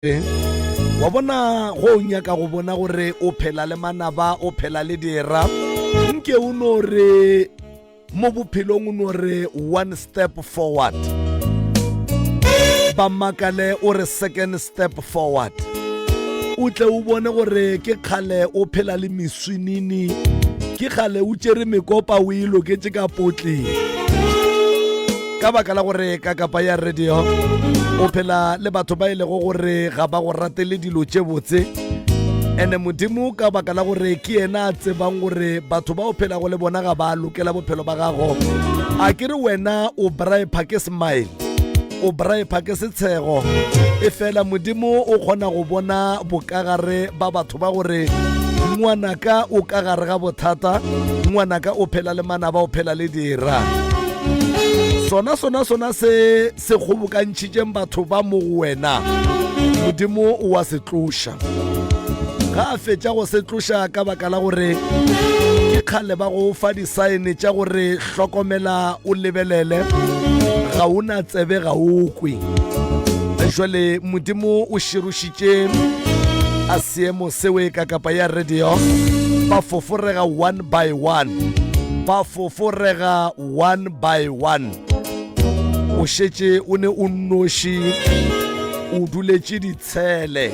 Wa bona go o nyaka go bona gore o phela le manaba o phela le dira nke o no re mo bophelong o no re one step forward ba makale o re second step forward o tle o bone gore ke kgale o phela le meswinini ke kgale o tšere mekopa o e loketše ka potleng ka baka la gore ka kapa ya radio o phela le batho ba e lego gore ga ba go ratele dilo tše botse ene modimo ka baka la gore ke yena a tsebang gore batho ba o phelago le bona ga ba lokela bophelo ba gago a ke re wena o bripa ke smile o bripa ke setshego e fela modimo o kgona go bona bokagare ba batho ba gore ngwanaka o ka gare ga bothata ngwanaka o phela le manaba o phela le dira sona sona sona se se kgobokantšhitšeng batho ba mo go wena modimo o wa se tloša ga a fetša go se tloša ka baka la gore ke kgale ba go fa disaene tša gore hlokomela o lebelele ga o na tsebe ga o kwe jale modimo o širošitše a seemo sewe ka kapa ya radio ba foforega one by one ba foforega one by one o šetše o ne o nnoši o duletše ditshele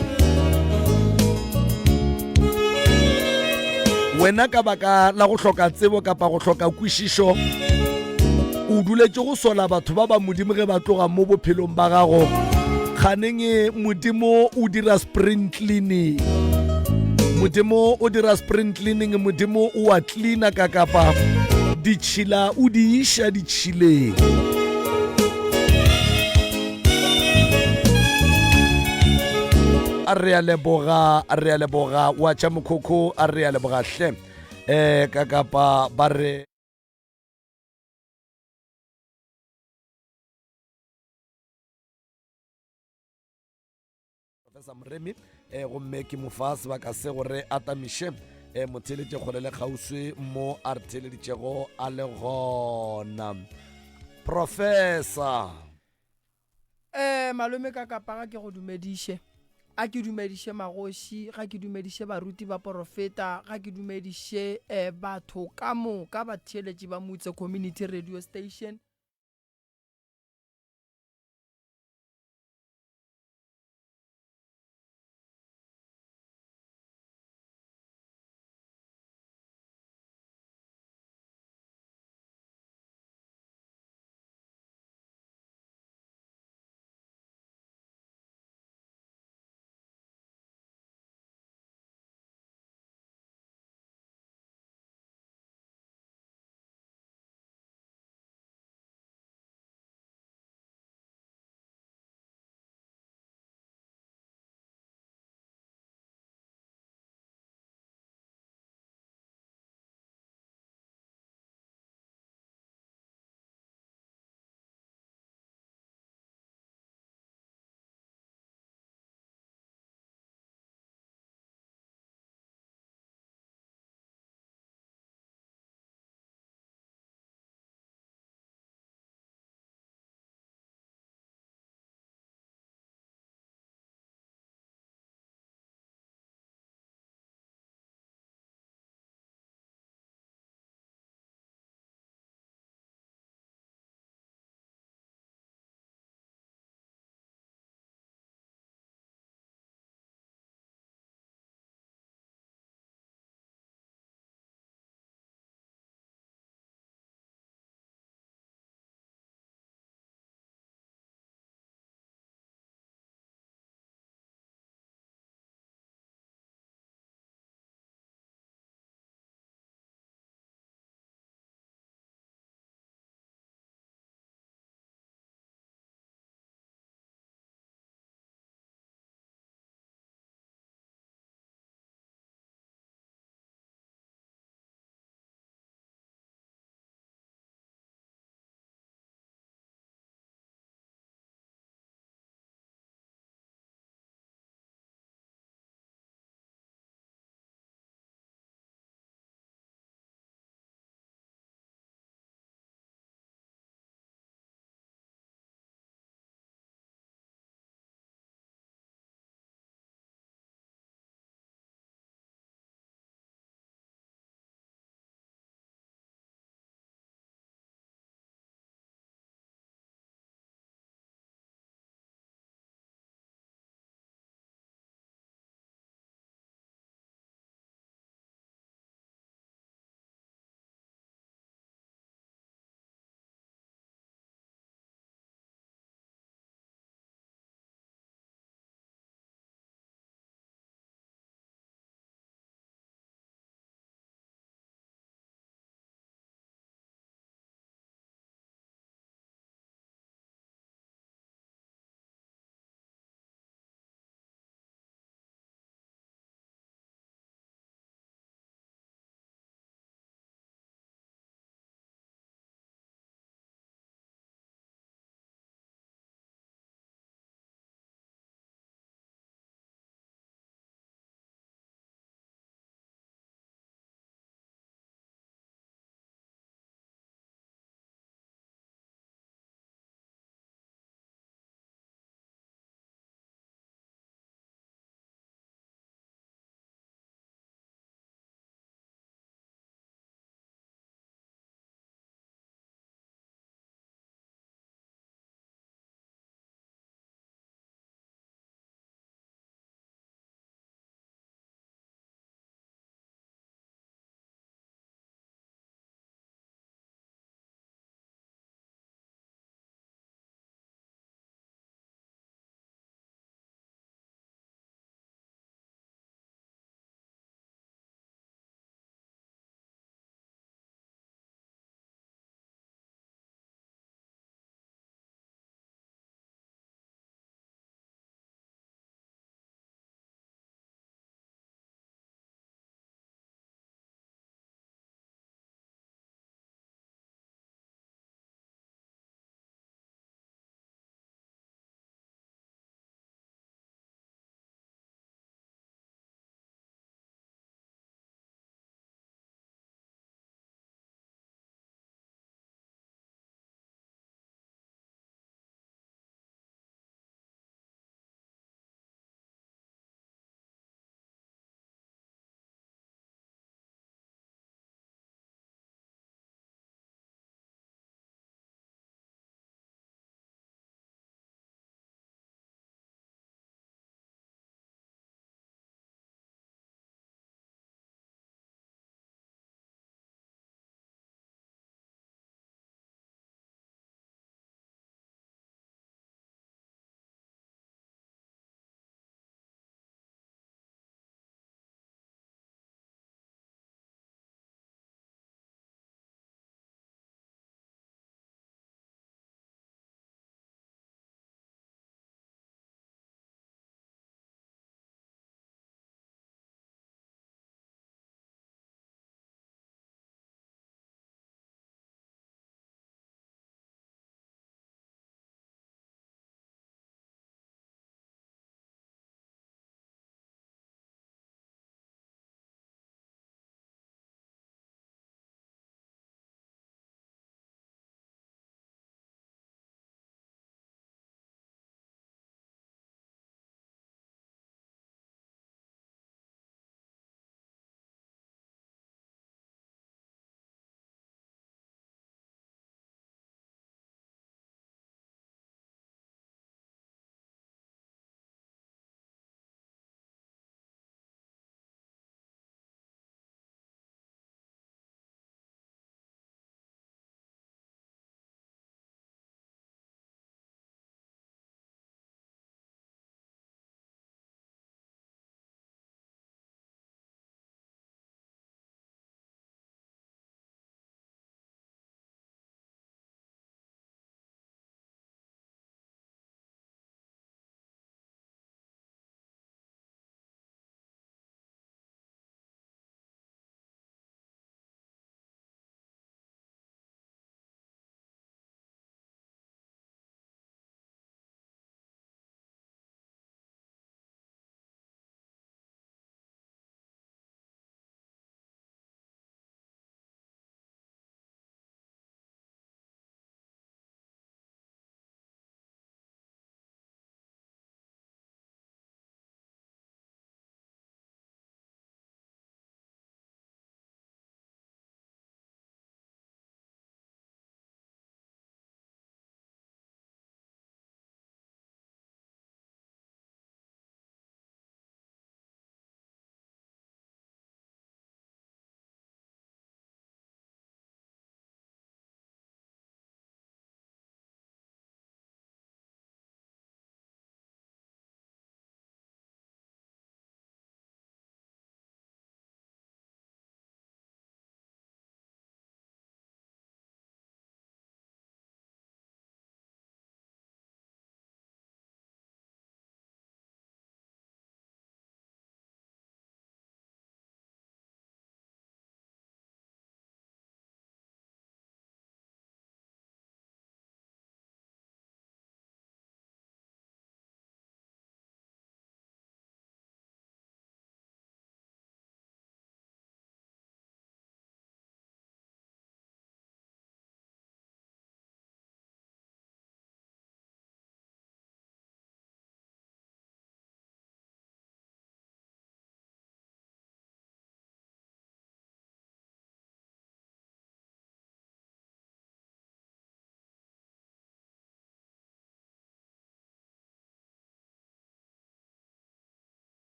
wena ka baka la go hloka tsebo kapa go hloka kwešišo o duletše go sola batho ba ba modimo ge ba tloga mo bophelong ba gago kganeng e modimo o dira spring cleaning modimo o dira spring cleaning modimo o a cleaner ka kapa ditšhila o di iša ditšhileng a re a leboga a re a leboga wa tša mokhokho a re a leboga hle um ka kapa ba re Professor Moremi eh, gomme ke mo fa sebaka se gore a tamiše eh, motheeletše kgole le kgauswi mo a re theeleditšego a le gona. Professor. Eh malome ka kapa ga ke go dumediše a ke dumediše magoši ga ke dumediše baruti ba porofeta ga ke dumediše eh, batho ka moka batheeletši ba Mutse Community Radio Station.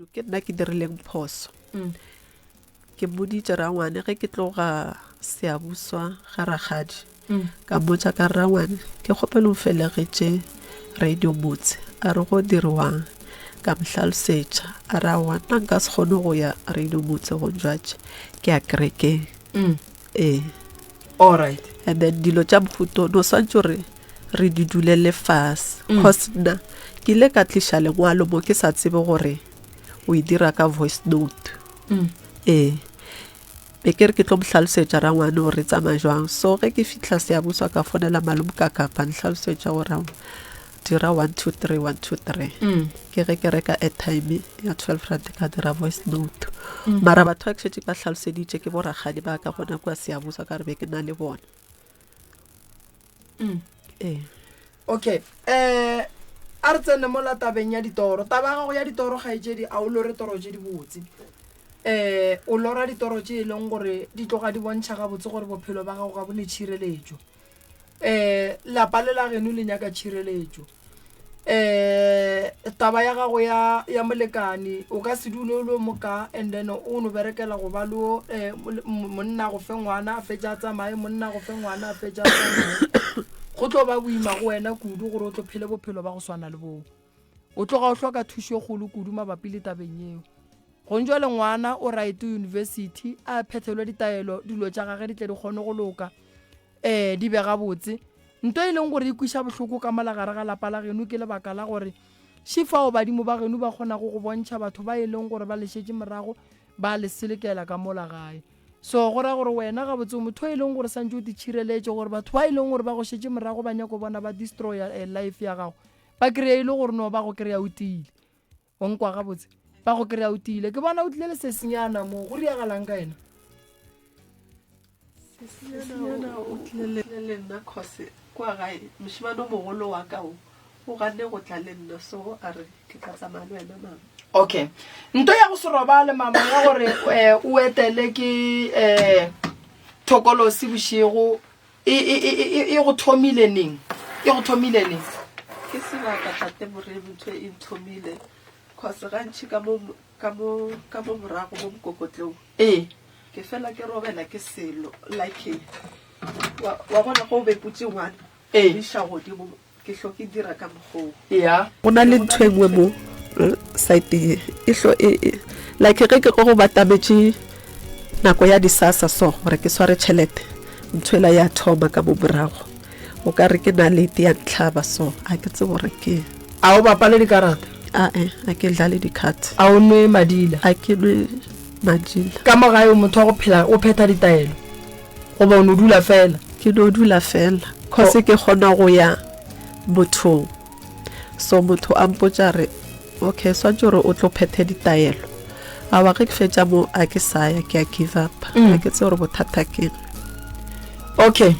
Ke nna ke dirileng phoso. Ke mmoditše rangwane ge ke tloga Siyabuswa ga rakgadi. Ka mmotša ka re, Rangwane, ke kgopela o mfelegetše Radio Motse. A re, Go diriwang? Ka mo hlalosetša. A re, Aowa, nna nka se kgone go ya Radio Motse gonjwatše ke ya kerekeng. Ee. Alright. And then dilo tša mohuta o no swantše gore re di dulele fase. Cause nna ke ile ka tliša lengwalo mo ke sa tsebe gore o e dira ka voice note. Ee. Be ke re ke tlo mo hlalosetša rangwane gore re tsamaya jwang. So ge ke fihla Siyabuswa ka fonela malome ka kapa nhlalosetša gore aowa dira 1 2 3 1 2 3. Ke ge ke reka airtime ya 12 rand ka dira voice note. Mara batho ba ke šetše ke ba hlaloseditše ke bo rakgadi ba ka gona kua Siyabuswa ka re be ke na le bona. Ee. Okay, eh a re tsene mola tabeng ya ditoro. Taba ya gago ya ditoro kgaetšedi, a o lore toro tše dibotse? Eh o lora ditoro tše e leng gore di tloga di bontšha gabotse gore bophelo ba gago ga bo ne tšhireletšo. Eh lapa le la geno le nyaka tšhireletšo. Eh taba ya gago ya ya molekane o ka se dule o le moka and then o no berekela go ba le eh, monna go fe ngwana a fetša a tsamaye monna go fe ngwana a fetša a tsamaye go tlo ba boima go wena kudu gore o tlo phele bophelo ba go swana le boo o tloga o hloka thušo e kgolo kudu mabapi le tabeng yeo gong jwale ngwana o right university a phethelwe ditaelo dilo tša gage di tle di kgone go loka um di be gabotse. Nto e leng gore e kweša bohloko ka mola gare ga lapa la geno ke lebaka la gore še fao badimo ba geno ba kgonago go bontšha batho ba e leng gore ba le šetše morago ba le selekela ka mola gae. So go ra gore wena gabotse o motho e leng gore santše o titšhireletše gore batho ba e leng gore ba go šetše morago ba nyako bona ba destroya eh, life ya gago ba kry-a e le gore no ba go kry-a o tiile. O nkwa gabotse? Ba go kry-a o tiile. Ke bona o tlile le sesinyana mo. Go riagalang ka yena? Sesinyana o tlile le nna cause kwa gae mošemane o mogolo wa ka o o ganne go tla le nna so a re ke tla tsamaya le wena mama. Okay. Nto ya go se robale mama ya gore eh, o etele ke eh, thokolosi bošego E, e, e, e, e go thomile neng? E go thomile neng? Ke sebaka tate Moremi ntho e nthomile cause gantši ka mo ka mo ka mo morago mo mokokotlong Ee. ke fela ke robela ke selo like wa wa bona go beputše ngwana Ee. o iša godimo Ke hlo ke dira ka mokgoo. Ya. Go na le ntho e nngwe mo site ye e hlo e e like ge ke go batametše nako ya disasa so gore ke sware tšhelete ntho ela ya thoma ka mo morago o ka re ke nalete ya ntlhaba so a ke tsebe gore ke A o bapale dikarata? Ae, a ke dlale di-card. A o nwe madila? A ke nwe madila. Ka mo gae o motho wa go phela o phetha ditaelo? Goba o no dula fela? Ke no dula fela cause ke kgona go ya mothong so motho a mpotša re okay swantše gore o tlo phethe ditaelo awa ge ke fetša mo a ke sa ya ke a give up ga ke tsebe gore bothata keng. Okay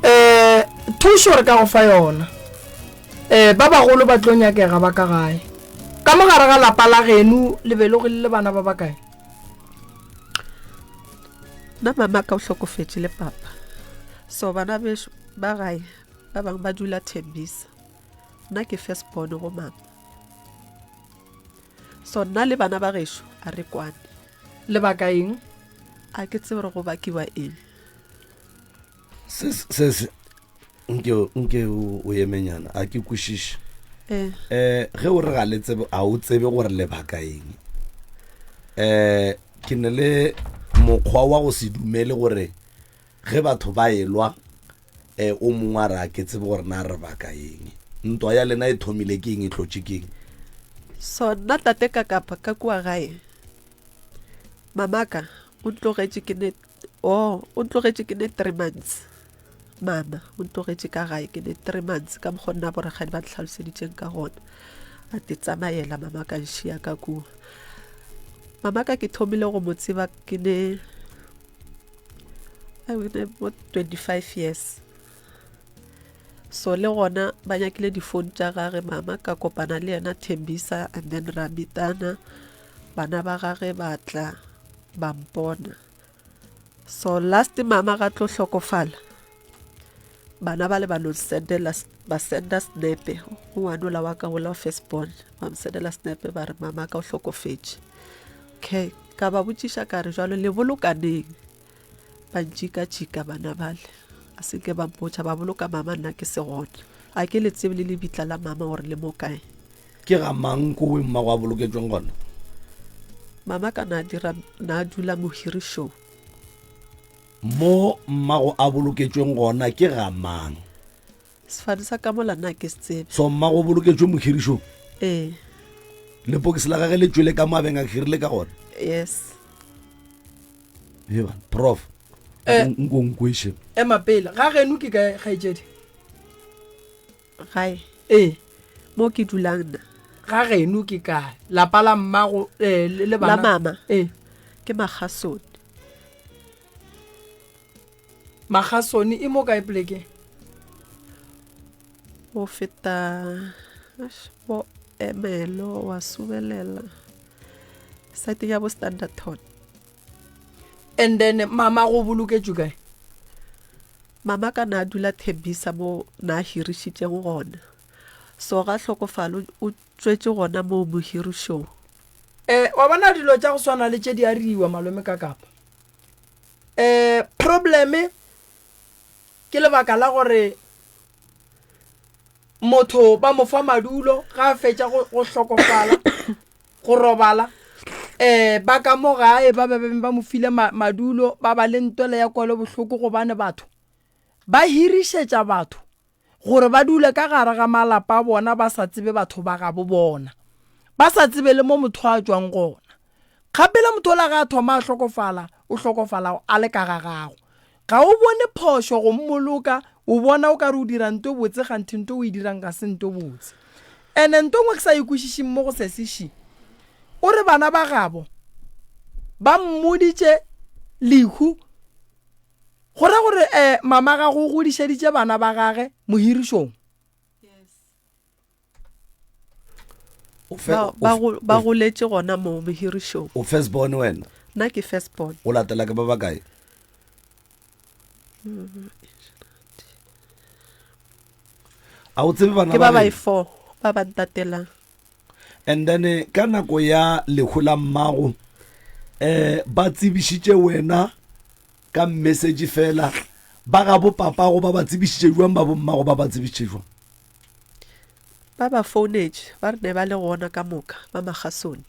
um thušo re ka go fa yona um ba bagolo ba tlo nyakega ba ka gae ka mo gare ga lapa la geno le be le go le bana ba bakae? Nna mama ka o hlokofetše le papa so bana bešo ba gae ba bangwe ba dula Thembisa nna ke first born go mama so nna le bana ba gešo a re kwane. Lebaka eng? A ke tsebe gore go bakiwa eng. Se se nke nke o emenyana a ke kwešiše. Eh. Eh ge o re ga le tsebe a o tsebe gore lebaka eng. Eh ke ne le mokgwa wa go se dumele gore ge batho ba elwa eh o mongwe a re a ke tsebe gore na re baka eng. Ntwa ya lena e thomile ke eng e hlotše ke eng? So nna tate ka kapa ka kua gae mamaka o ntlogetše ke ne oh o ntlogetše ke ne 3 months. Mama o ntlogetše ka gae ke ne 3 months ka mokgwa nna borakgadi ba ntlhaloseditšeng ka gona. A te tsamaela mama ka nšia ka kua. Mama ka ke thomile go mo tseba ke ne I ne mo 25 years. So le gona ba nyakile di-phone tša gage mama ka kopana le yena Thembisa and then ra meetana bana ba gage ba tla ba mpona. So last mama ga tlo hlokofala bana ba le ba no sendela Ba senda senepe go ngwanola wa ka ola wa first born, ba mo sendela senepe ba re mama ka o hlokofetše. Okay, ka ba botšiša ka re jwalo le bolokaneng? Ba ntšikatšika bana bale, a se ke ba mpotša ba boloka mama nna ke se gona. A ke le tsebe le lebitla la mama gore le mo kae. Ke ga mang kowe mmago a boloketšweng gona? Mama ka na dira na dula mohirišong. Mo mmago a boloketšweng gona ke ga mang? Sefane sa ka mola nna ke se tsebe. So mmago o boloketšwe mohirišong? Ee. Lepokisi la gage le tšwele ka mo a beng a hirile ka gona? Yes. Eba, prof. Eh. Nko nkweše. Ema pele, ga geno ke kae kgaetšedi? Gae. Ee. Mo ke dulang nna. Ga geno ke kae? Lapa la mmago eh, le bana? La mama. Ee. Ke Magasone. Magasone e mo kae poleke? Go feta bo Emelo wa subelela site ya bo Standerton. And then mama go boloketšwe kae? Mama ka na dula Thembisa mo na hirišitšeng gona. So ga hlokofalo o tšwetše gona moo mohirišong. Eh wa bona dilo tša go swana le tše di a riwa malome ka kapa. Eh probleme ke lebaka la gore motho ba mo fa madulo ga a fetša go, go hlokofala go robala eh ba ka mo gae ba be ba mo file ma, madulo ba ba le ntwele ya kwelo bohloko gobane batho ba hirišetša batho gore ba dule ka gare ga malapa a bona ba sa tsebe batho ba gabo bona, ba sa tsebe le mo motho a tšwang gona. Kgapela motho ola ge a thoma a hlokofala, o hlokofala a le ka ga gago. Ga o bone phošo go mmoloka, o bona o ka re o dira nto botse kganthe nto o e dirang ga se nto botse. Ene nto nngwe ke sa e kwešišeng mo go sesi še, o re bana ba gabo ba mmoditše lehu Go ra gore eh, mama gago o godišeditše bana ba gage mohirišong. O fe- Ba, ba, o- go- ba goletše gona moo mohirišong. O first born wena? Nna ke first born. O latela ke ba bakae? A o tsebe bana Ke ba ba ba geno? four ba ba ntatelang. And then eh, ka nako ya lehu la mmago eh ba tsebišitše wena ka message fela ba ga bo papago ba ba tsebišitše jwang ba bommago ba ba tsebišitše jwang? Ba ba founetše ba re ne ba le gona ka moka ba Magasone.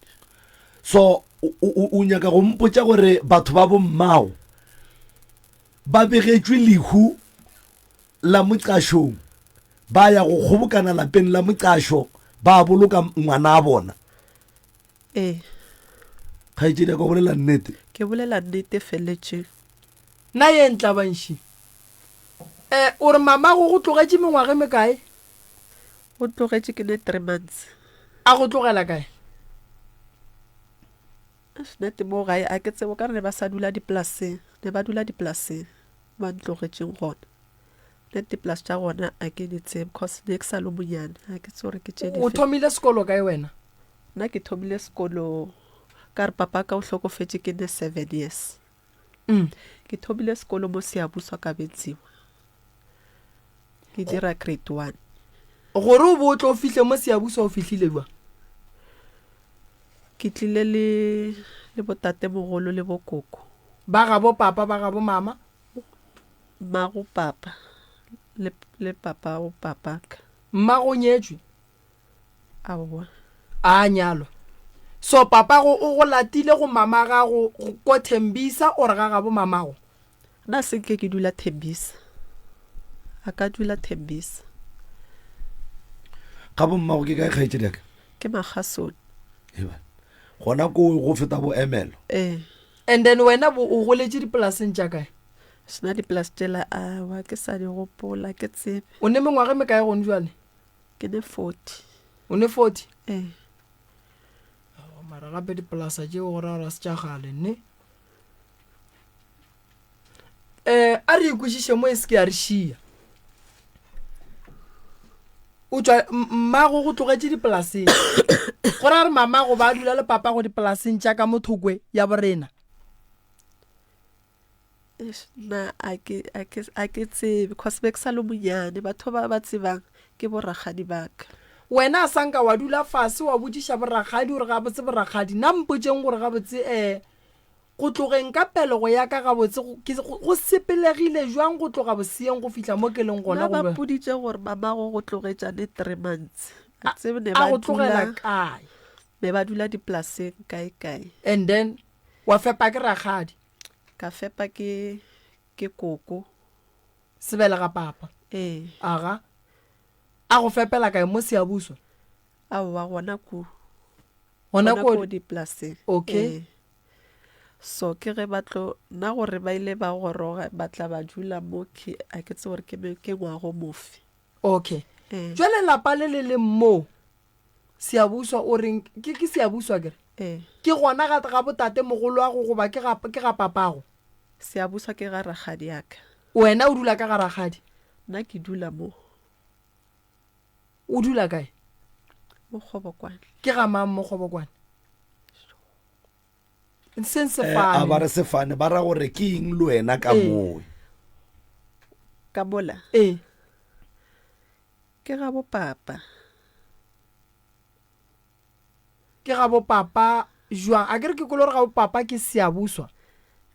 So o, o, o nyaka go mpotša gore batho ba bommago ba begetšwe lehu la moqašong ba ya go kgobokana lapeng la moqašo ba boloka ngwana a bona? Ee. Kgaetšedi ya ka o bolela nnete? Ke bolela nnete e feletšeng. Nna ye ntlabanši. Eh, o re mamago go tlogetše mengwaga e mekae? O tlogetše ke ne three months. A go tlogela kae? Eish, nnete mo gae a ke tsebe, o ka re ne ba sa dula dipolaseng, ne ba dula dipolaseng ba ntlogetšeng gona. Nna dipolase tša gona a ke di tsebe cause ne ke sa le monyane, ga ke tsebe gore ke tše O dife. thomile sekolo kae wena? Nna ke thomile sekolo ka re papa ka o hlokofetše ke ne seven years. Mm. Ke thomile sekolo mo Siyabuswa ka Benziwa. Ke dira grade one. Gore o bo o tlo fihle mo Siyabuswa o fihlile jwang? Ke tlile le le botatemogolo le bokoko. Ba gabo papa, ba gabo mama? Mmago papa le le papa go papaka. Mmago o nyetšwe? Aowa. A nyalwa. So papago o go latile go mama gago ko Thembisa or ga gabo mamago? Nna se nke ke dula Thembisa. A ka dula Thembisa. Ga bo mmago ke kae kgaetšedi ya ka? Ke Magasone. Eba. Gona ko go feta bo Emelo. Ee. And then wena bo o goletše dipolaseng tša kae? Sena dipolase tšela aowa ke sa di gopola ke tsebe. O ne mengwaga e mekae gone jwale? Ke ne 40. O ne 40? Ee. Aowa, mara gape dipolasa tšeo go ra gore se tša kgale ne. Eh, a re ikwešiše mo e se ke ya re šia. O tšwa mmago go tlogetše dipolaseng. Go ra gore mamago ba dula le papago dipolaseng tša ka mo thokwe ya borena. Eish, nna a ke a ke a ke tsebe cause be ke sa le monyane batho ba ba tsebang ke borakgadi ba ka. Wena a sa nka wa dula fase wa botšiša borakgadi gore gabotse borakgadi nna mpotšeng gore gabotse um go tlogeng ka pelego ya ka gabotse ke go sepelegile jwang go tloga boseeng go fihla mo ke leng gona Nna ba go mpoditše gore mamago go tlogetša ne three months a tsebe ne a ba go tlogela dula kae ne ba dula dipolaseng kae kae. And then wa fepa ke rakgadi. Ka fepa ke ke koko. Sebelega papa. Ee. Aga. A go fepela kae mo Siyabuswa? Aowa gona ko. Gona Gona ko ko dipolaseng. Okay. Ee. So ke ge ba tlo nna gore ba ile ba goroga ba tla ba dula mo ke a ke tsebe gore ke ke ngwago mofe. Okay. Ee. Jwale lapa le le leng moo Siyabuswa o reng ke ke Siyabuswa ke re? Ee. Ke gona ga ga botate mogoloago goba ke ga ke ga papago? Siyabuswa ke ga rakgadi ya ka. Wena o dula ka ga rakgadi? Nna ke dula mo. O dula kae? Mo Kgobokwane. Ke ga mang mo Kgobokwane? Seng Eh, sefane. a ba re sefane ba ra gore ke eng le wena ka Ee. moe Ka mola? Ee. Ke ga bo papa. Ke ga bo papa jwang? A ke re ke kwele gore ga bo papa ke Siyabuswa.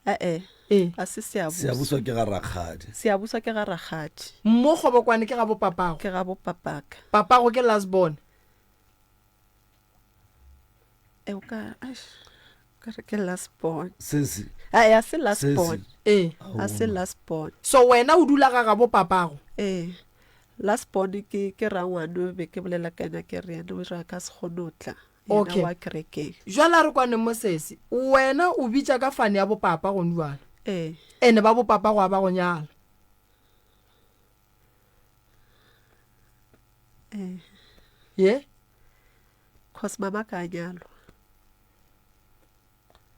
E-e, Ee. ga se Siyabuswa. Siyabuswa ke ga rakgadi. Siyabuswa ke ga rakgadi. Mo Kgobokwane ke ga bo papago. Ke ga bo papaka. Papago ke last born. E o ka, eish, o ka re ke last born. Sesi. Ae, a se last Sesi. born. Ee. A se last born. So wena o dula ga gabo papago? Ee. Last born ke ke rangwane be ke bolela ka yena ke re yena o re a ka se kgone go tla. Yena Okay. wa kerekeng. Jwale a re kwaneng mo sesi, wena o bitša ka fane ya bopapa gone jwale. Ee. Ene ba bopapago a ba go nyala. Ee. Ye? Cause mama ka a nyalwa.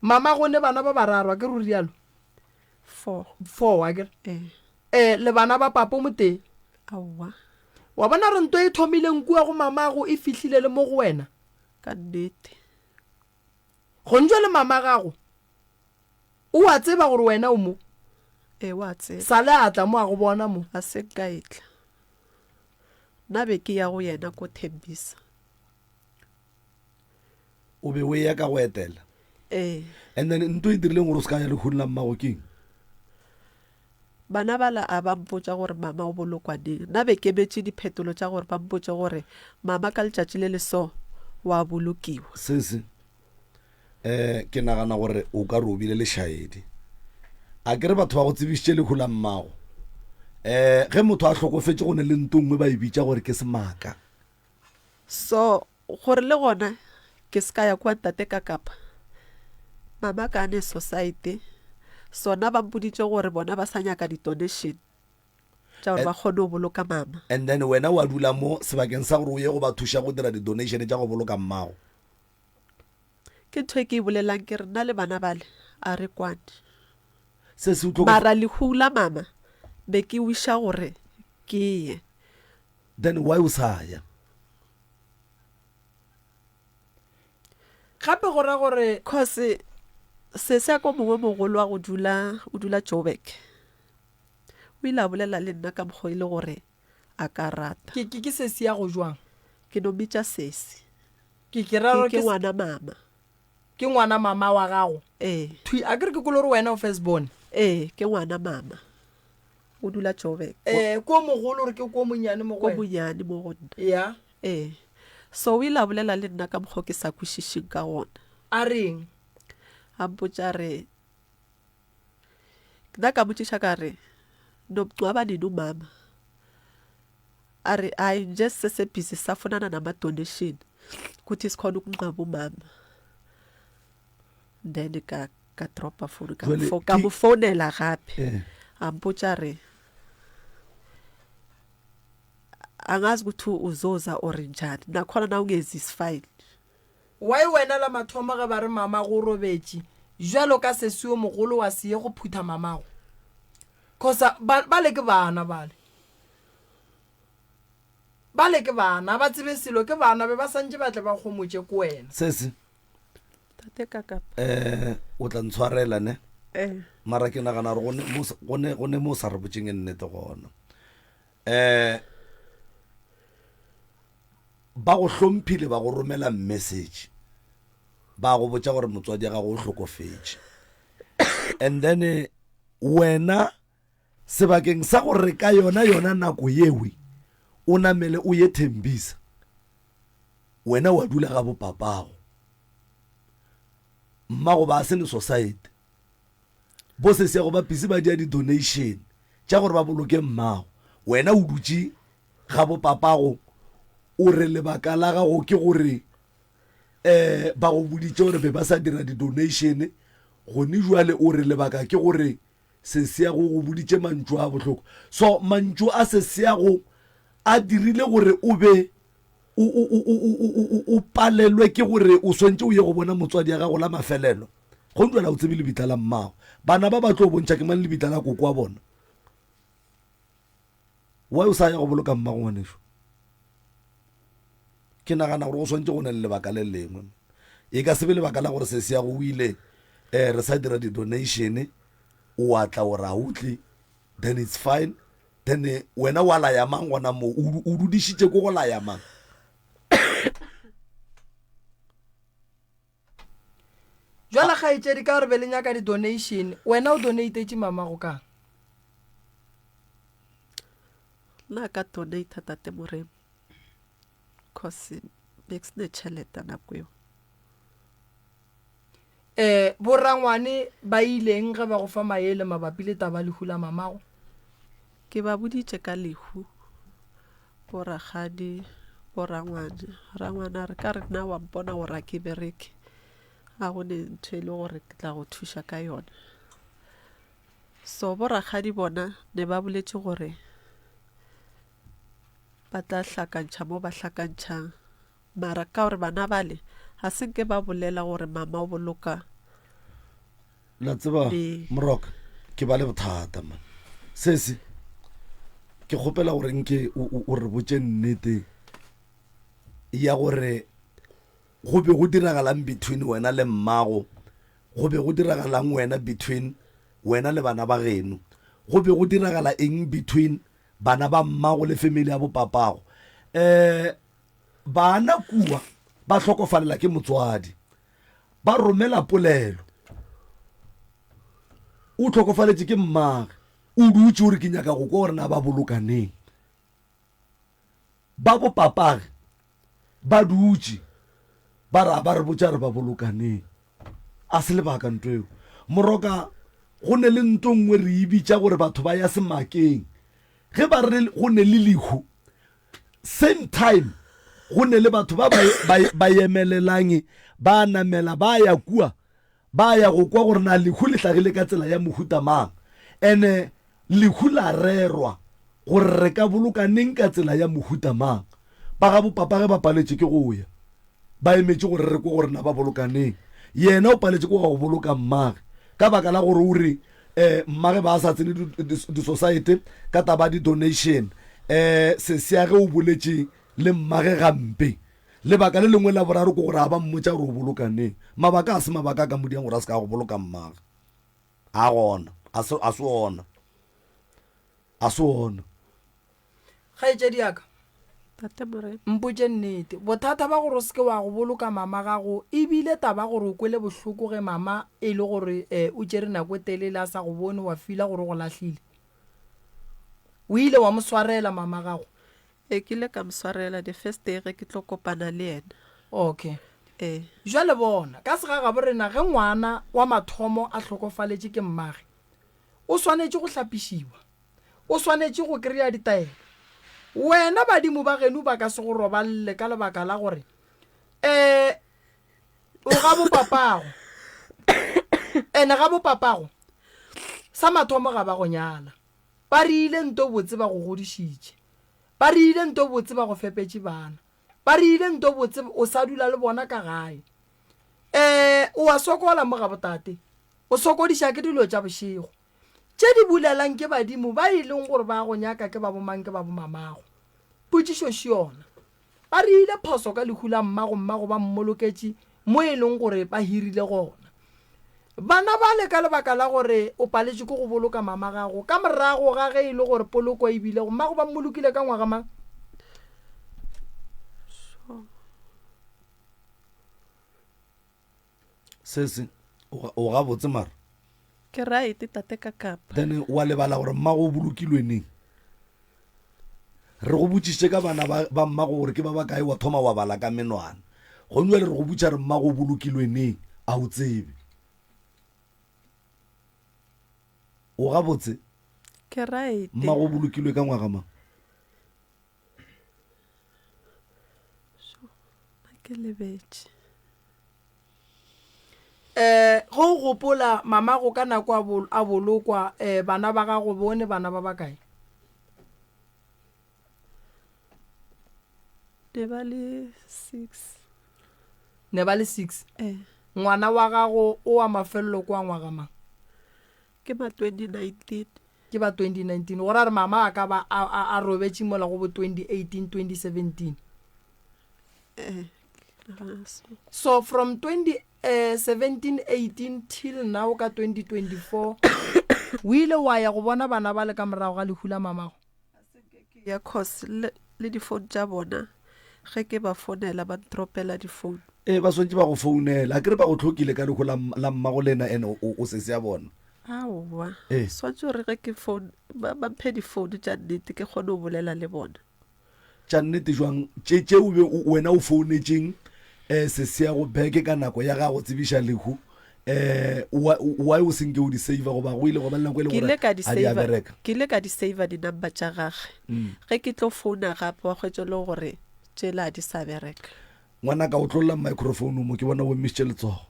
Mama go ne bana ba bararo a ke re o rialo? Four. Four a ke re? Ee. Eh, le bana ba papa o motee? Aowa. Wa bona re nto e thomileng kua go mamago e fihlile le mo go wena? Ka nnete. Gone jwale mama gago o a tseba gore wena o mo? Ee, o a tseba. Sale a tla mo a go bona mo. A se nka e tla. Nna be ke ya go yena ko Thembisa. O be o eya ka go etela? Ee. And then nto e dirileng gore o se ka ya lehung la mmago ke eng? Bana bala a ba mpotša gore mama o bolokwa neng. Nna be ke emetše diphetolo tša gore ba mpotše gore mama ka letšatši le le so wa bolokiwa. Sesi, eh, ke nagana gore o ka re o bile lešaedi. A ke re batho ba go tsebišitše lehu la mmago. Eh, ge motho a hlokofetše go ne le nto nngwe ba e bitša gore ke semaka. So, gore le gona ke se ka ya kua ntate ka kapa mama ka ne society sona ba mpoditše gore bona ba sa nyaka di-donation tša gore ba kgone go boloka mama. And then wena wa dula mo sebakeng sa gore o ye go ba thuša go dira di-donation tša go boloka mmago. Ke ntho e ke e bolelang ke re nna le bana bale a re kwane. Se se utlwa Mara lehu la mama be ke wiša gore ke ye. Then why o sa ya? Gape go ra gore. Cause sesi a ko mongwe mogolo wa go dula o dula Joburg o ile a bolela le nna ka mokgwa e le gore a ka rata. Ke, ke, ke sesi ya go jwang? Ke no mmitša sesi. Ke, ke ra gore Ke, ke ke, ngwana mama. ke ngwana mama wa gago? Ee. Thwi, a ke re ke kwele gore wena o first born? Ee, ke ngwana mama. O dula Joburg. Eh, ko mogolo gore ke ko monyane mo go Ko wena? monyane mo go nna. Ya. Ee. So o ile a bolela le nna ka mokgwa o ke sa kwešišeng ka gona. A reng? A mpotša a re, nna ka motšiša ka re, Nomngcwaba nini umama? A re, Hayi nje sisesebhizi sisafunana nama-donation ukuthi sikhone ukungcwaba umama. Then ka ka dropa phone ka Jwale mo ka ke- mo founela gape. Eh. A mpotša re angazi ukuthi uzoza or njani nakhona na ungezi is fine. Why wena la mathomo ge ba re mamago o robetše bjalo ka sesi yo mogolo wa se ye go phutha mamago? Cause ba bale ke bana bale. Bale ke bana, a ba tsebe selo ke bana be ba santše ba tle ba homotše ko wena. Sesi, Tate Kakapa. eh o tla ntshwarela ne? Eh. Mara ke nagana gore go ne mo go ne go ne mo sa re botseng nnete gona. Eh ba go hlomphile ba go romela message ba go botša gore motswadi ya gago o hlokofetše and then eh, wena sebakeng sa gore ka yona yona nako yewe o namele o ye Thembisa wena wa dula ga bopapago mmago ba se ne society bo sesiago ba busy ba dia di-donation tša gore ba boloke mmago wena o dutše ga bopapago o re lebaka la gago ke gore um ba go boditše gore be ba sa dira di-donation gone jwale o re lebaka ke gore sesiago go boditše mantšu a bohloko so mantšu a sesiago a dirile gore o be o, o, o, o, o, o, o palelwe ke gore o swantše o ye go bona motswadi ya gago la mafelelo. Go ntšwela o tsebe lebitla la mmago. Bana ba ba tlo bontšha ke mang lebitla la koko wa bona. Why o sa ya go boloka mmago ngwaneso? Ke nagana gore go swantše go ne le lebaka le lengwe. E ka se be lebaka la gore sesi ya go o ile eh, re sa dira di-donation o a tla o ra o tle then it's fine then eh, wena wa laya mang gona mo o dudišitše ko go laya mang jwale kgaetšedi ka gore be le nyaka di-donation wena o donatetše mamago kang nna ka donata tate moremo cause be ke sene tšhelete nako eo Um borangwane ba ileng ge ba go fa maele mabapi le taba lehu la mamago? Ke ba boditše ka lehu, borakgadi, borangwane. Rangwane a re ka re nna wa mpona gore a ke bereke, ga go ne ntho e le gore ke tla go thuša ka yona. So borakgadi bona ne ba boletše gore ba tla hlakantšha mo ba hlakantšhang. Mara ka gore bana bale ga se nke ba bolela gore mama o boloka La tseba Ee. Moroka ke ba le bothata man. Sesi ke kgopela gore nke o, o, o re botše nnete ya gore go be go diragalang between wena le mmago, go be go diragalang wena between wena le bana ba geno, go be go diragala eng between bana ba mmago le family ya bopapago. Eh Bana kua ba hlokofalela ke motswadi, ba romela polelo. O hlokofaletše ke mmage, o dutše o re ke nyaka go kwa gore na ba boloka neng. Ba bopapage ba dutše ba ra ba re botša re ba boloka neng. A se lebaka nto eo. Moroka go ne le nto nngwe re e bitša gore batho ba ya semakeng. Ge ba re go ne le lehu Same time go ne le batho ba ba ba emelelang ba namela ba ya kua ba ya go kwa gore na lehu le hlagile ka tsela ya mohuta mang ene lehu la rerwa gore re ka boloka neng ka tsela ya mohuta mang ba ga bopapa ge ba paletše ke go ya ba emetše gore re kwe gore na ba boloka neng yena o paletše ke go boloka mmage ka baka la gore o re eh mmage ba sa tsene di-society ka taba di-donation eh sesiage o boletše le mmage gampe lebaka le lengwe la boraro ke gore a ba mmotša gore o boloka neng mabaka a se mabaka a ka modiang gore a se ka go boloka mmage a gona a se ona a se ona Kgaetšedi ya ka, Tate Morena. mpotše nnete. Bothata ba gore o se ke wa go boloka mama gago e bile taba gore o kwele bohloko ge mama e le gore o tšere nako e telele a sa go bone wa fila gore o go lahlile. O ile wa mo swarela mama gago? Ee, ke ile ka mo swarela the first day ge ke tlo kopana le yena. Okay. Ee. Bjale bona, ka segagabo rena ge ngwana wa mathomo a hlokofaletše ke mmage, o swanetše go hlapišiwa. O swanetše go kry-a ditaelo. Wena badimo ba geno ba ka se go roballe ka lebaka la gore um o ga bopapago. Ene ga bopapago sa mathomo ga ba go nyala. Ba riile nto botse ba go godišitše. Ba riile nto botse ba go fepetše bana. Ba riile nto botse o sa dula le bona ka gae. Um o a sokola mo ga botate. O sokodiša ke dilo tša bošego. Tše di bulelang ke badimo ba e leng gore ba go nyaka ke ba bomang ke ba bomamago? Potšišo še yona. Ba reile phoso ka lehu la mmago mmago ba mmoloketše mo e leng gore ba hirile gona. Bana bale ka lebaka la gore o paletšwe ke go boloka mama gago ka morago ga ge e le gore poloko e bile go mmago ba mmolokile ka ngwaga mang? Sesi, o gabotse mara? Ke right tate ka kapa. Then wa lebala gore mmago o bolokilwe neng? Re go botšišitše ka bana ba, ba mmago gore ke ba bakae, wa thoma wa bala ka menwana. Gone jwale re go botša re mmago o bolokilwe neng, a o tsebe. O gabotse? Ke right. Mmago o bolokilwe ka ngwaga mang? Ke lebetše. Um ge o gopola mamago ka nako a bol, a bolokwa, um bana ba gago bone bana ba bakae? Ne ba le six. Ne ba le six? Eh. Ngwana wa gago o wa mafelelo ke wa ngwaga mang? Ke ma 2019. Ke ba 2019. Go ra re mama a ka ba a, a, a robetše mola go bo 2018, 2017. Eh, ke nagana so. So from 2017, 18 till now ka 2024 o ile wa ya go bona bana bale ka morago ga lehu la mamago? Ya cause le, le di-phone tša bona ge ke ba founela ba ntropela di-phone. Ee, ba swantše ba go founela. Akere ba go hlokile ka lehu la, la mmago lena and o, o sesi ya bona. Aowa. Ee. Swantše gore ge ke phone ba, ba mphe di-phone tša nnete ke kgone go bolela le bona. Tša nnete jwang? Tše, tše o be o, wena o founetšeng eh, sesiago back ka nako ya ga go tsebiša lehu, eh, why, why o se nke o di saver goba go ile gwa ba le nako e le Ke gore ile ka di a di a saver, bereka? ke ile ka di saver di-number tša gage. Ge ke tlo founa gape wa hwetša e le gore tšela di sa bereka. Ngwanaka, otlolla microphone mo, ke bona o emišitše letsogo.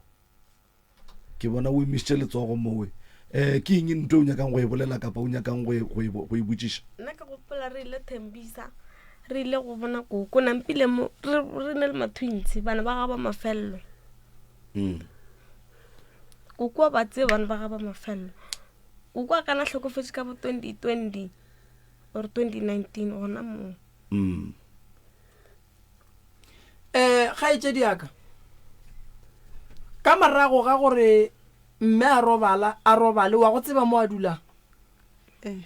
Ke bona o emišitše letsogo mowe. Um ke eng nto o nyakang go e bolela kapa o nyakang go e, go e, go e botšiša? Nna ke gopola re ile Thembisa, re ile go bona koko nampile mo re, re ne le ma-twins, bana ba ga ba mafello. Mm. Koko wa ba tseba bana ba ga ba mafello. Koko a kana hlokofetše ka bo 2020 or 2019 gona moo. Mm. um kgaetšedi ya ka ka morago ga gore mme a robala a robale wa go tseba mo a dulang Eh.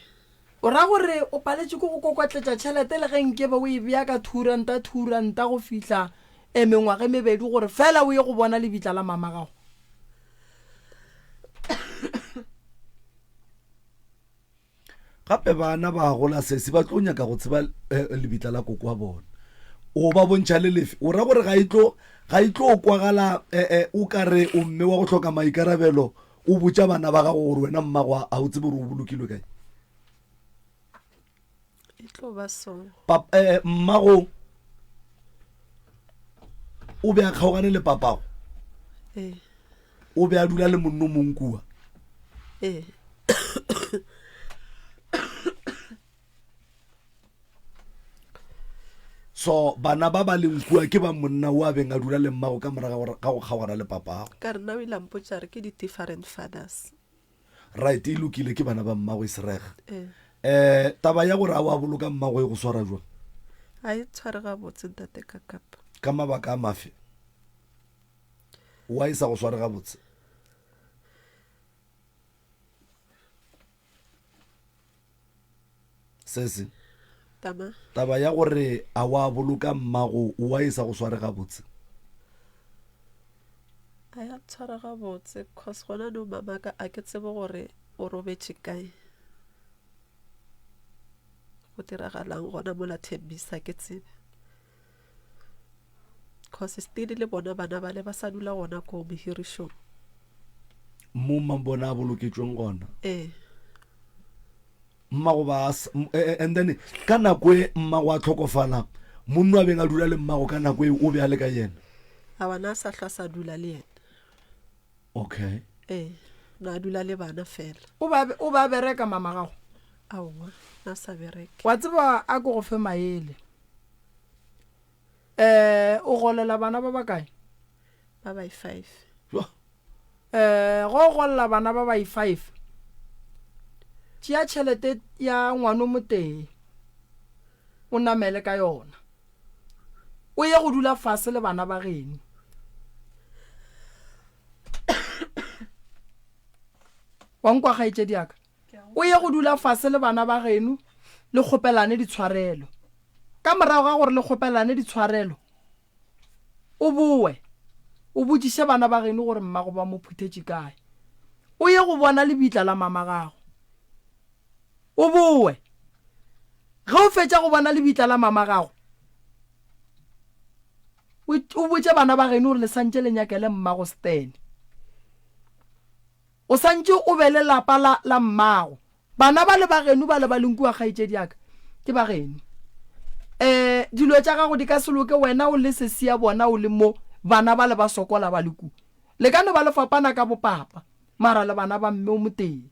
o ra gore o paletše ke go kokotletša tšhelete le ge nkebe o e bea ka thuranta thuranta go fihla um mengwaga e mebedi gore fela o ye go bona lebitla la mama gago Gape bana ba gola sesi ba tlo nyaka go tseba eh, lebitla la koko wa bona. O ba bontšha le lefe? O ra gore ga e tlo ga e tlo kwagala eh, eh, o ka re o mme wa go hloka maikarabelo o botša bana ba gago gore wena mmago a o tsebe gore o bolokilwe kae? E tlo ba so. Pap, eh, mmago o be a kgaogane le papago? Ee. O be a dula le monno mong kua? Ee. So bana ba ba leng kua ke ba monna o a beng a dula le mmago ka morago ga go kgaogana le papago? Ka re nna o ile a mpotša re ke di-different fathers. Right, e lokile, ke bana ba mmago e serega. Ee. Eh, taba ya gore a wa boloka mmago e go swara jwang? A e tshware gabotse ntate Kakapa. Ka mabaka a mafe? Why e sa go sware gabotse? Sesi. Tama. Taba ya gore a wa boloka mmago why e sa go sware gabotse? A ya tshwara gabotse cause gona no mamaka a ke tsebe gore o robetše kae. Go diragalang gona mola Thembisa ke tsebe. Cause still le bona bana bale ba sa dula gona ko mohirišong. Mo mabona a boloketšweng gona. Ee. Mmago ba e, e, and then ka nako e mmago a tlhokofala monno a beng a dula le mmago ka nako e o be a le ka yena. A bana a sa hlwa sa dula le yena. Okay. Ee, na dula le bana fela. O ba o ba bereka mama gago? Aowa, na sa bereke. Wa tseba a ko go fe maele. Eh, o golela bana ba bakae? Ba bai five. Eh, go golela bana ba bai five. Tšea tšhelete ya ngwano motee o namele ka yona. O ye go dula fase le bana ba geno. Wa nkwa kgaetšedi ya ka? O ye go dula fase le bana ba geno le kgopelane ditshwarelo. Ka morago ga gore le kgopelane ditshwarelo, o boe o botšiše bana ba geno gore mmago ba mo phuthetše kae. O ye go bona lebitla la mama gago. O boe. Ge o fetša go bona lebitla la mama gago, o botše bana ba geno gore le santše le nyakele mmago Stan. O santše o be le lapa la, la mmago. Bana ba le ba geno ba le ba leng kua, kgaetšedi ya ka, ke ba geno. E, dilo tša gago di ka se loke wena o le sesi ya bona o le mo, bana ba le ba sokola ba le ku. Le ka no ba le fapana ka bopapa, mara le bana ba mme o motee.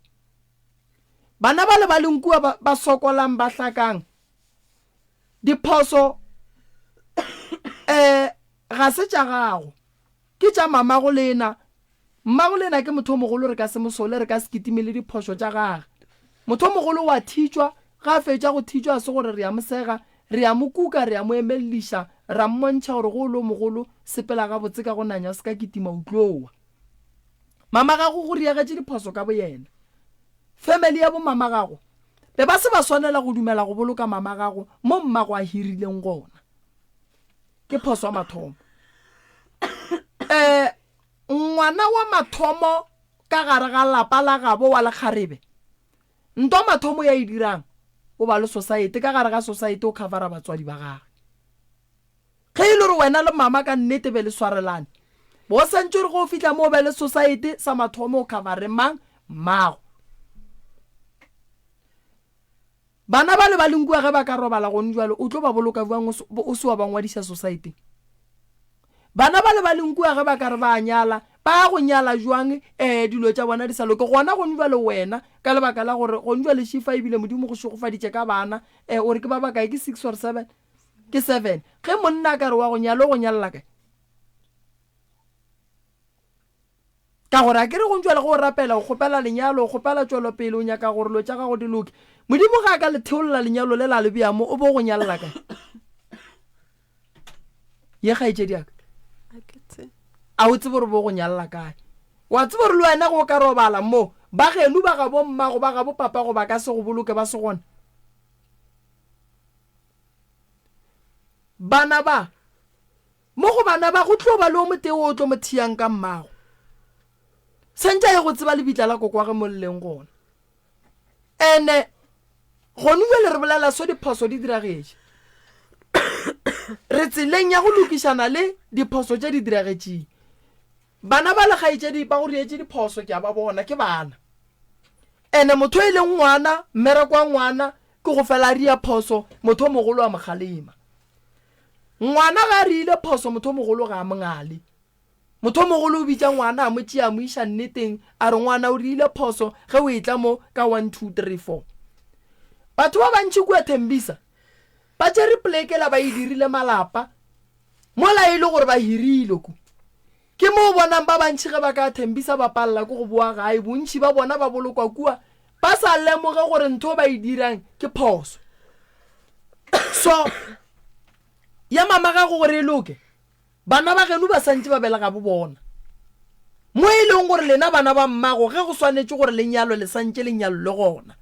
Bana ba le ba leng kua ba, ba sokolang ba hlakang, diphoso, e, ga se tša gago. Ke tša mamago lena. Mmago lena ke motho o mogolo, re ka se mo sole, re ka se kitime le diphošo tša gage. Motho o mogolo o a thitšwa, ge a fetša go thitšwa a se gore re a mo sega, re a mo kuka, re a mo emelliša, ra mmontšha gore ge o le o mogolo, sepela gabotse ka go nanya o se ka kitima o tlo wa. Mama gago go riagetše diphoso ka boyena. Family ya bo mama gago be ba se ba swanela go dumela go boloka mama gago mo mmago a hirileng gona. Ke phoso ya mathomo. Eh, ngwana wa mathomo ka gare ga lapa la gabo wa lekgarebe, ntwa mathomo ya e dirang, o ba le society, ka gare ga society o covera batswadi ba gage. Ge e le gore wena le mama ka nnete be le swarelane, bo santše gore ge o fihla mo o be le society, sa mathomo o covere mang? Mmago. Bana bale ba leng kua ge ba ka robala gone bjalo, o tlo ba boloka bjang o se wa ba ngwadiša sosaeteng? Bana bale ba leng kua ge ba ka re ba a nyala, ba ya go nyala bjang um dilo tša bona di sa loke? Gona gone bjalo wena, ka lebaka la gore gone bjale šifa ebile Modimo go šegofaditše ka bana, um o re ke ba bakae, ke six or seven? Ke seven. Ge monna a ka re wa go nyala, o go nyalela kae? Ka gore a ke re gontšwale ge o rapela, o kgopela lenyalo, o kgopela tšwelopele, o nyaka gore lo tša gago di loke. Modimo ge a ka le theolla lenyalo le la le bea mo, o bo go nyalela kae? Ye kgaetšedi ya ka. A o tsebe gore bo go nyalela kae? Wa tseba gore le wena ge o ka robala mo, ba geno ba gabo mmago, ba gabo papago ba ka se go boloke ba se gona. Bana ba Mo go bana ba, go tlo ba le o motee wo o tlo mo thiyang ka mmago. Santše a ye go tseba lebitla la kokoage mo le leng gona. Ene gone bjale re bolela so diphoso di diragetše. Re tseleng ya go lokišana le diphoso tše di diragetšeng. Bana ba le kgaetšedi ba go rietše diphoso ke a ba bona, ke bana. Ene motho e leng ngwana, mmereko wa ngwana ke go fela a ria phoso, motho o mogolo a mo kgalema. Ngwana ge a riile phoso motho o mogolo ga a mo ngale. Motho o mogolo o bitša ngwana a mo tšea a mo iša nneteng a re ngwana o riile phoso ge o etla mo ka one two three four. Batho ba bantši kua Thembisa ba tšere poleke la ba e dirile malapa mola e le gore ba hirile ku. Ke mo o bonang ba bantši ge ba ka Thembisa ba palela ke go boa gae bontši ba bona ba bolokwa kua ba sa lemoge gore ntho ba e dirang ke phoso. So ya mama gago gore e loke, bana ba geno ba santše ba belega bo bona. Mo e leng gore lena bana ba mmago ge go swanetše gore le nyalwe le santše le nyalelwe gona.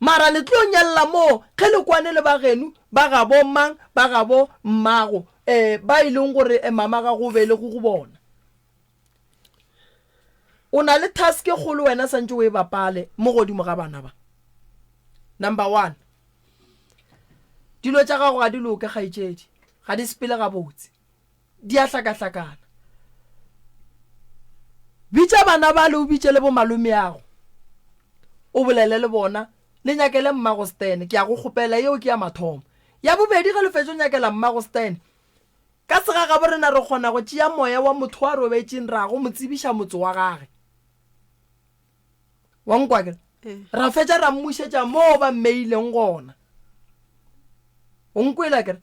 Mara le tlo nyalela moo ge le kwane le ba geno, ba gabo mang, ba gabo mmago, eh, ba e leng gore eh, mama gago o belego go bona. O na le task e kgolo wena santše o e bapale mo godimo ga bana ba. Number one, dilo tša gago ga di loke kgaetšedi, ga di sepele gabotse, di a hlakahlakana. Bitša bana bale o bitše le bomalomeago, o bolele le bona, le nyakele mmago Stan, ke a go kgopela, yeo ke ya mathomo. Ya bobedi, ge le fetša go nyakela mmago Stan, Ka segagabo rena re kgona go tšea moya wa motho wa robetšeng ra go mo tsebiša motse wa gage. Wa nkwa ke? Ra fetša ra mmušetša moo ba mmeileng gona. O nkwele akere?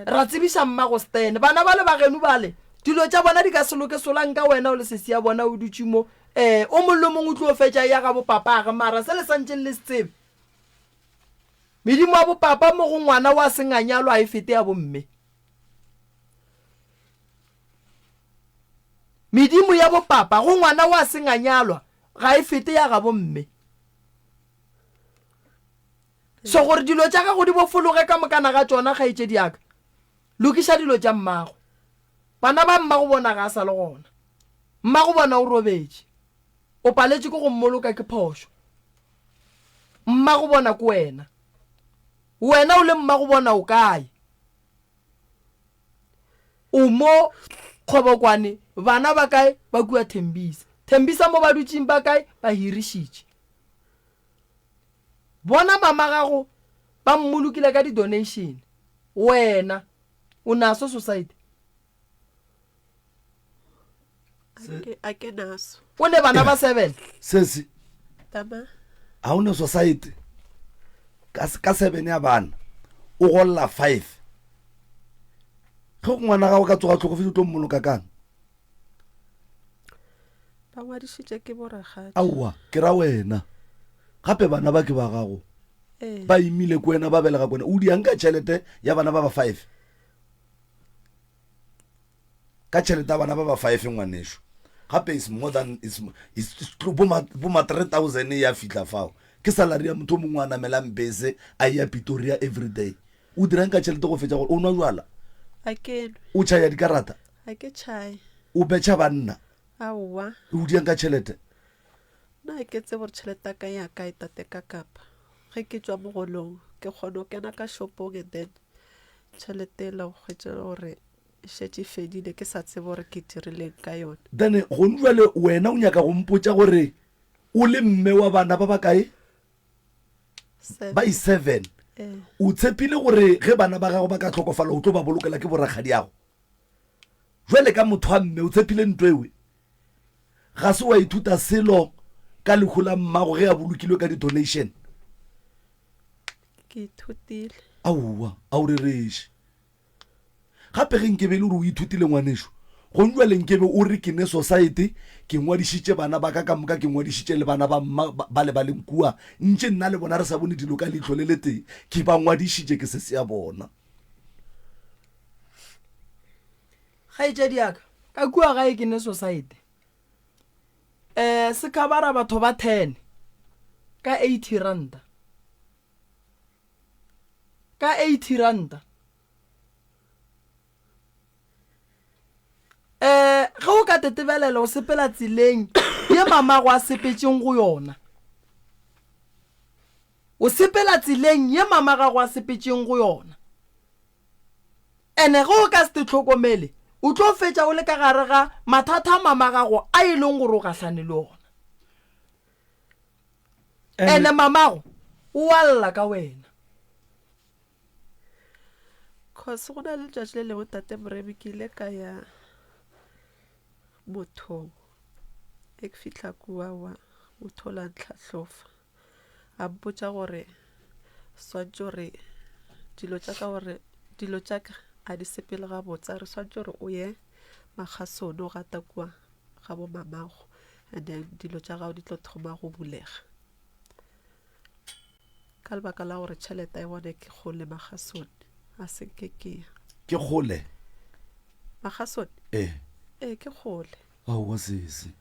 Ra tsebiša mmago Stan. Bana bale ba geno bale, dilo tša bona di ka se loke solang ka wena o le sesi ya bona o dutše mo. Eh, o mong le mongwe o tlo fetša ya gabo papage mara se le santšeng le se tsebe. Medimo ya bopapa mo go ngwana wa senganyalo a e fete ya bomme. Medimo ya bopapa go ngwana wa senganyalwa ga e fete ya gabo mme. So gore dilo tša gago di bofologe ka mokana ga tšona, kgaetšedi ya ka, lokiša dilo tša mmago. Bana ba mmago bona ga a sa le gona. Mmago bona o robetše. O paletše ke go mmoloka ke phošo. Mmago bona ke wena. Wena o le mmago bona o kae? O mo Kgobokwane, bana ba kae? Ba kua Thembisa. Thembisa mo ba dutšeng ba kae? Ba hirišitše. Bona mama gago ba mmolokile ka di donation. Wena o naso society? A ke naso. O ne bana ba seven? Sesi. Tama. Ha o ne society ka ka seven ya bana o golla five. Ge ngwana gago ka tsoga tlhokofetse o tlo mmoloka kang? Ba ngwadišitše ke borakgadi. Aowa, ke ra wena. Gape bana ba ke ba gago. Ee. Ba imile ko wena, ba belega ko wena. O diang ka tšhelete ya bana ba ba five? Ka tšhelete ya bana ba ba five ngwanešu. Gape is more than is is bo ma bo ma 3000 ya fihla fao. Ke salary ya motho o mongwe a namelang bese a ya Pretoria every day. O dirang ka tšhelete go fetša gore o nwa jwala? A ke nwe. O tšhaya dikarata? A ke tšhaye. O betšha banna? Aowa. O diang ka tšhelete? Nna ga ke tsebe gore tšhelete ya ka ya kae tate ka kapa ge ke tšwa mogolong ke kgona go kena ka shopong and then tšhelete ela o hwetše gore e šetše e fedile ke sa tsebe gore ke dirileng ka yona. Then gone jwale wena o nyaka go mpotša gore o le mme wa bana ba bakae? Ba i-seven. O tshepile gore ge bana ba gago ba ka hlokofala o tlo ba bolokela ke borakgadiago? Jwale ka motho wa mme o tshepile nto ewe? Ga se wa ithuta selo ka lehu la mmago ge a bolokilwe ka di-donation? Ke ithutile. Aowa, a o rereše. Gape ge nkebe e le gore o ithutile ngwanešo, gong jwale nkebe o re ke ne sosaete, ke ngwadišitše bana ba ka ka moka, ke ngwadišitše le bana ba mma ba le ba leng kua, ntše nna le bona re sa bone dilo ka leihlo le letee, ke ba ngwadišitše, ke se sea bona. Kgaetšedi ya ka, ka kua gae ke ne sosaete. Um se khabara batho ba ten ka eighty ranta. Ka eighty ranta. Um ge o ka tetebelela o sepela tseleng ye mamago a sepetšeng go yona. O sepela tseleng ye mama gago a sepetšeng go yona. Ene ge o ka se te hlokomele, o tlo fetša o le ka gare ga mathata a mama gago a e leng gore o gahlane le ona. Ene mamago o a lla ka wena. Cause go na le letšatši le lengwe tate Moremi ke ile ka ya mothong e ke fihla kua wa motho o la ntlhahlofa a mpotša gore swantše gore dilo tša ka gore dilo tša ka a di sepele gabotse a re swantše gore o ye Makgasone o gata kua ga bo mamago and then dilo tša gago di tlo thoma go bulega ka lebaka la gore tšhelete ya bone ke kgole Makgasone a se nke ke ya Ke kgole? Makgasone Ee. Ee ke kgole. Aowa sesi.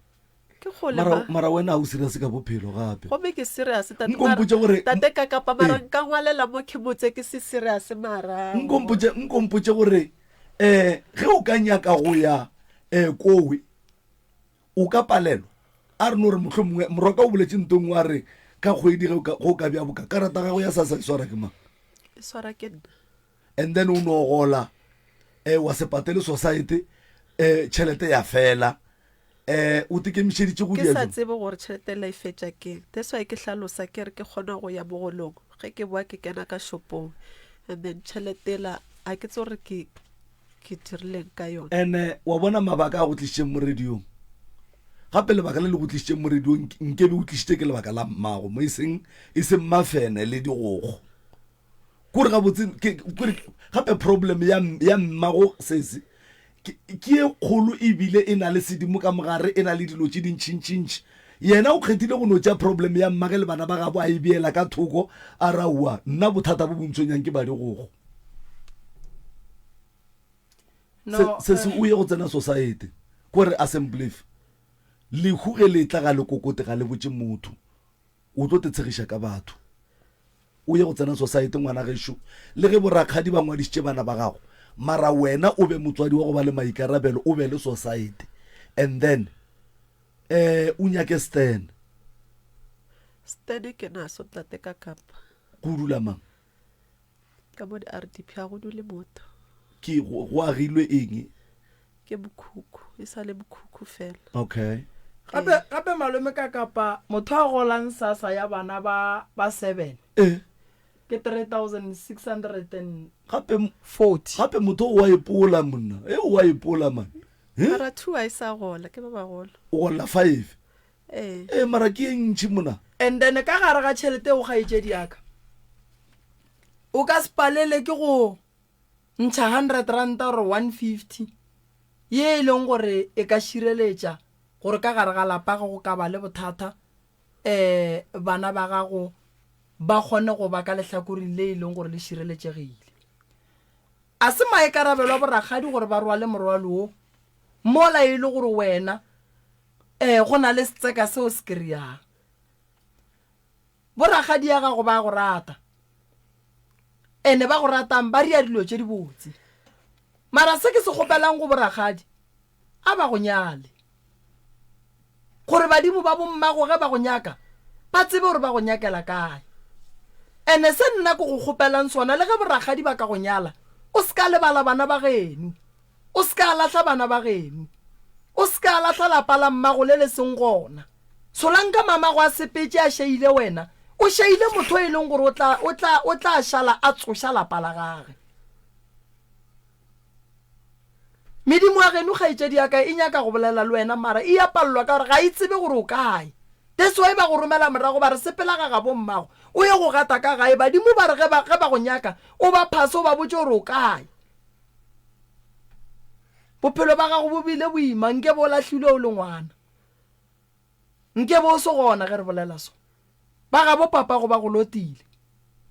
Ke kgole Mara, ma. mara wena ga o serious ka bophelo gape. Gomme ke serious tate Nko mara mpotše gore tate ka kapa mara ee. nka ngwalela mo ke botse ke se serious mara Nko mpotše nko mpotše gore eh ge o ka nyaka go ya eh kowe o ka palelwa a re no re mohlomongwe moroka o boletše nto nngwe a re ka kgwedi ge o ka go ka bja boka karata gago ya sasa e swara ke mang e swara ke nna and then o no gola eh wa se patele society eh tšhelete ya fela eh o tekemišeditše go ke dia sa jwang tsebe gore tšhelete la e fetša keng that's why ke hlalosa ke re ke kgona go ya mogolong ge ke boa ke kena ka shopong and then tšhelete la a ke tse gore ke ke dirileng ka yona ene wa bona mabaka a go tlišitšeng mo radiong gape lebaka le le go tlišitšeng mo radiong nkebe o tlišitše ke lebaka la mmago mo e seng e seng mafene le digokgo kore gabotse kore gape problem ya ya mmago sese ke e kgolo ebile e na le sedimo ka mogare e na le dilo tše dintšhintšhintši yena o kgethile go no tša problem ya mmage le bana ba gabo a e beela ka thoko a ra ua nna bothata bo bontshwenyang ke badigokgo No, se se eh. o ye go tsena society kore assemblief. Lehu ge le etla ga le kokote ga le botše motho. O tlo te tshegiša ka batho. O ye go tsena society ngwana gešo, le ge borakgadi ba ngwadišitše bana ba gago, mara wena o be motswadi wa go ba le maikarabelo, o be le society. And then eh o nyake stand. Stand ke naso tate ka kapa. Go dula mang? Ka mo di-RDP ga go dule motho. Ke go go agilwe eng? Ke mokhukhu, e sa le mokhukhu fela. Okay. Gape, gape malome ka kapa motho a golang sasa ya bana ba ba 7. Eh. Ke 3640. Gape gape motho o wa ipola monna. E o wa ipola man. Eh? Mara 2 a e sa gola, ke ba bagolo. O gola 5. Eh. Eh mara ke e ntši mona. And then ka gare ga tšhelete o kgaetšedi ya ka. O ka se palele ke go ntšha hundred ranta or 150 ye e leng gore e ka šireletša gore ka gare ga lapa ge go ka ba le bothata um bana ba gago ba kgone go ba ka lehlakoreng le e leng gore le šireletšegile. A se maikarabelo a borakgadi gore ba rwale morwalo wo mola e le gore wena um go na le setseka seo se kry-ang. Borakgadi ya gago ba a go rata. Ene ba go ratang ba ria dilo tše dibotse. Mara se ke se kgopelang go borakgadi, a ba go nyale. Gore badimo ba bommago ge ba go nyaka, ba tsebe gore ba go nyakela kae. Ene se nna ke go kgopelang sona, le ge borakgadi ba ka go nyala, o se ka lebala bana ba geno. O se ka lahla bana ba geno. O se ka lahla lapa la mmago le le seng gona. Solanka mamago a sepetše a šeile wena, o šeile motho e leng gore o tla, o tla, o tla šala a tsoša lapa la gage. Medimo ya geno kgaetšedi ya ka e nyaka go bolela le wena mara e ya palelwa ka gore ga e tsebe gore o kae. That's why ba go romela morago ba re sepela ga gabo mmago o ye go gata ka gae. Badimo ba re ge ba, ge ba go nyaka o ba phase o ba botše gore o kae. Bophelo ba gago bo bile boima nke bo lahlilwe o le ngwana. Nke be o se gona ge re bolela so. Ba gabo papago ba go lotile.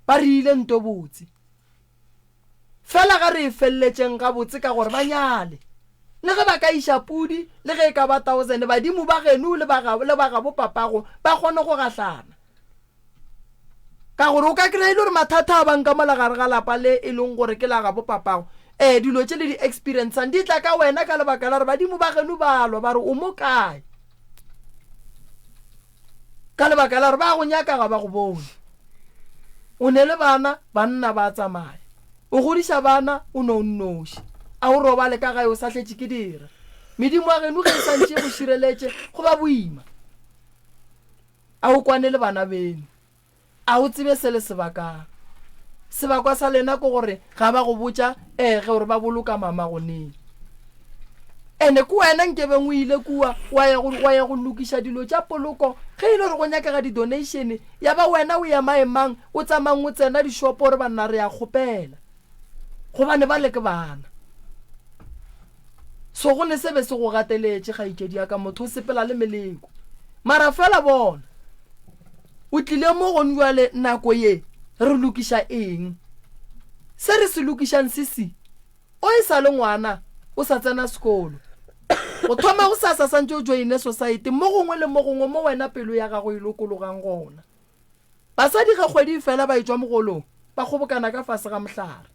Ba re ile nto botse. Fela ga re e feleletšeng gabotse ka gore ba nyale. Le ge ba ka iša pudi le ge e ka ba thousand, badimo ba geno le ba le ba gabo papago ba kgone go gahlana. Ka gore o ka kry-a e le gore mathata a bang ka mola gare ga lapa le e leng gore ke la gabo papago. Ee, dilo tše le di experiencang di tla ka wena ka lebaka la gore badimo ba geno ba lwa ba re o mo kae. Ka lebaka la gore ba go nyaka ga ba go bone. O ne le bana, banna ba tsamaya. O godiša bana o no nnoši. A o robale ka gae o sa hletše ke dira. Medimo ya geno ge e sa ntše e go šireletše go ba boima. A o kwane le bana beno? A o tsebe se le se bakang? Sebakwa sa lena ke gore ga ba go botša ee gore ba boloka mamago neng. Ene ke wena nkebeng o ile kua wa ya go, wa ya go lokiša dilo tša poloko ge e le gore go nyakega di-donation ya ba wena o ema-emang o tsamayng o tsena dishopo o re banna re a kgopela gobane bale ke bana. So go ne se be se go gateletše, kgaetšedi ya ka, motho o sepela le meleko. Mara fela bona, o tlile mo gone jwale nako ye, re lokiša eng? Se re se lokišang se si, o e sa le ngwana, o sa tsena sekolo. Go thoma go sasa santše o joine society mo gongwe le mo gongwe mo wena pelo ya gago e lokologang gona. Basadi ge kgwedi e fela ba etšwa mogolong, ba kgobokana ka fase ga mohlare.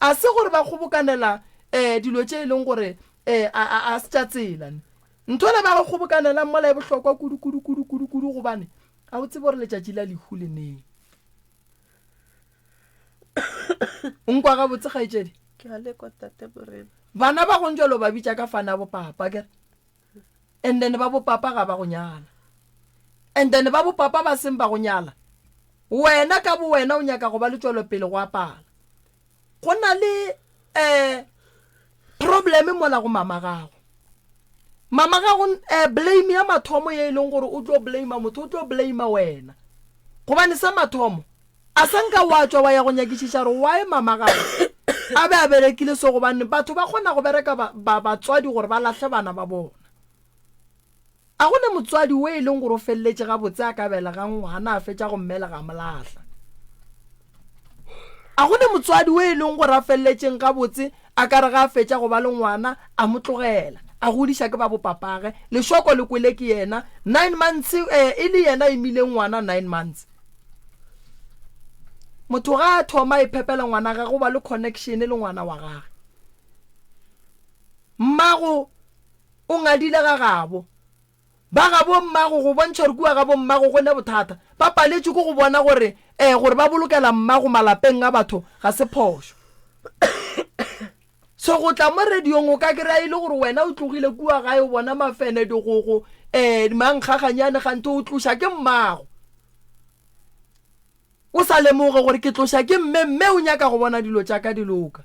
A se gore ba kgobokanela um dilo tše e leng gore um a, a, a se tša tsela. Ne. Ntho ela ba go kgobokanelang mola e bohlokwa kudu, kudu, kudu, kudu, kudu, gobane ga o tsebe gore letšatši la lehu le neng. O nkwa gabotse, kgaetšedi? Ke a lekwa, Tate Morena. Bana ba gong jalo ba bitša ka fana bopapa, kere? And then ba bopapa ga ba go nyala. And then ba bopapa ba seng ba go nyala, wena ka bowena o nyaka go ba le tšwelopele go apala. Go na le um problem mola go mama gago. Mama gago um blame ya mathomo ye e leng gore o tlo blame motho, o tlo blame wena. Gobane sa mathomo a sa nka wa tšwa wa ya go nyakišiša gore why mama gago a be a berekile so, gobane batho ba kgona go bereka ba, ba, batswadi gore ba lahle bana ba bona. A go ne motswadi wo e leng gore o feleletše gabotse a ka belega ngwana a fetša go mmelega a mo lahla? A go ne motswadi wo e leng gore a feleletšeng gabotse a ka re ga a fetša go ba le ngwana a mo tlogela? A godiša ke ba bopapage. Lešoko le kwele ke yena. Nine months, eh, e le yena a imileng ngwana nine months. Motho ga a thoma a iphepela ngwana gage o ba le connection le ngwana wa gage. Mmago o ngadile ga gabo. Ba gabo mmago go bontšha gore kua gabo mmago go ne bothata. Ba paletšwe ke go bona gore eh gore ba bolokela mmago malapeng a batho ga se phošo. So go tla mo radiong o ka kry-a e le gore wena o tlogile kua gae o bona mafene, digogo, eh mankgaganyane ganthe o tloša ke mmago. O sa lemoge gore ke tloša ke mme, mme o nyaka go bona dilo tša ka di loka.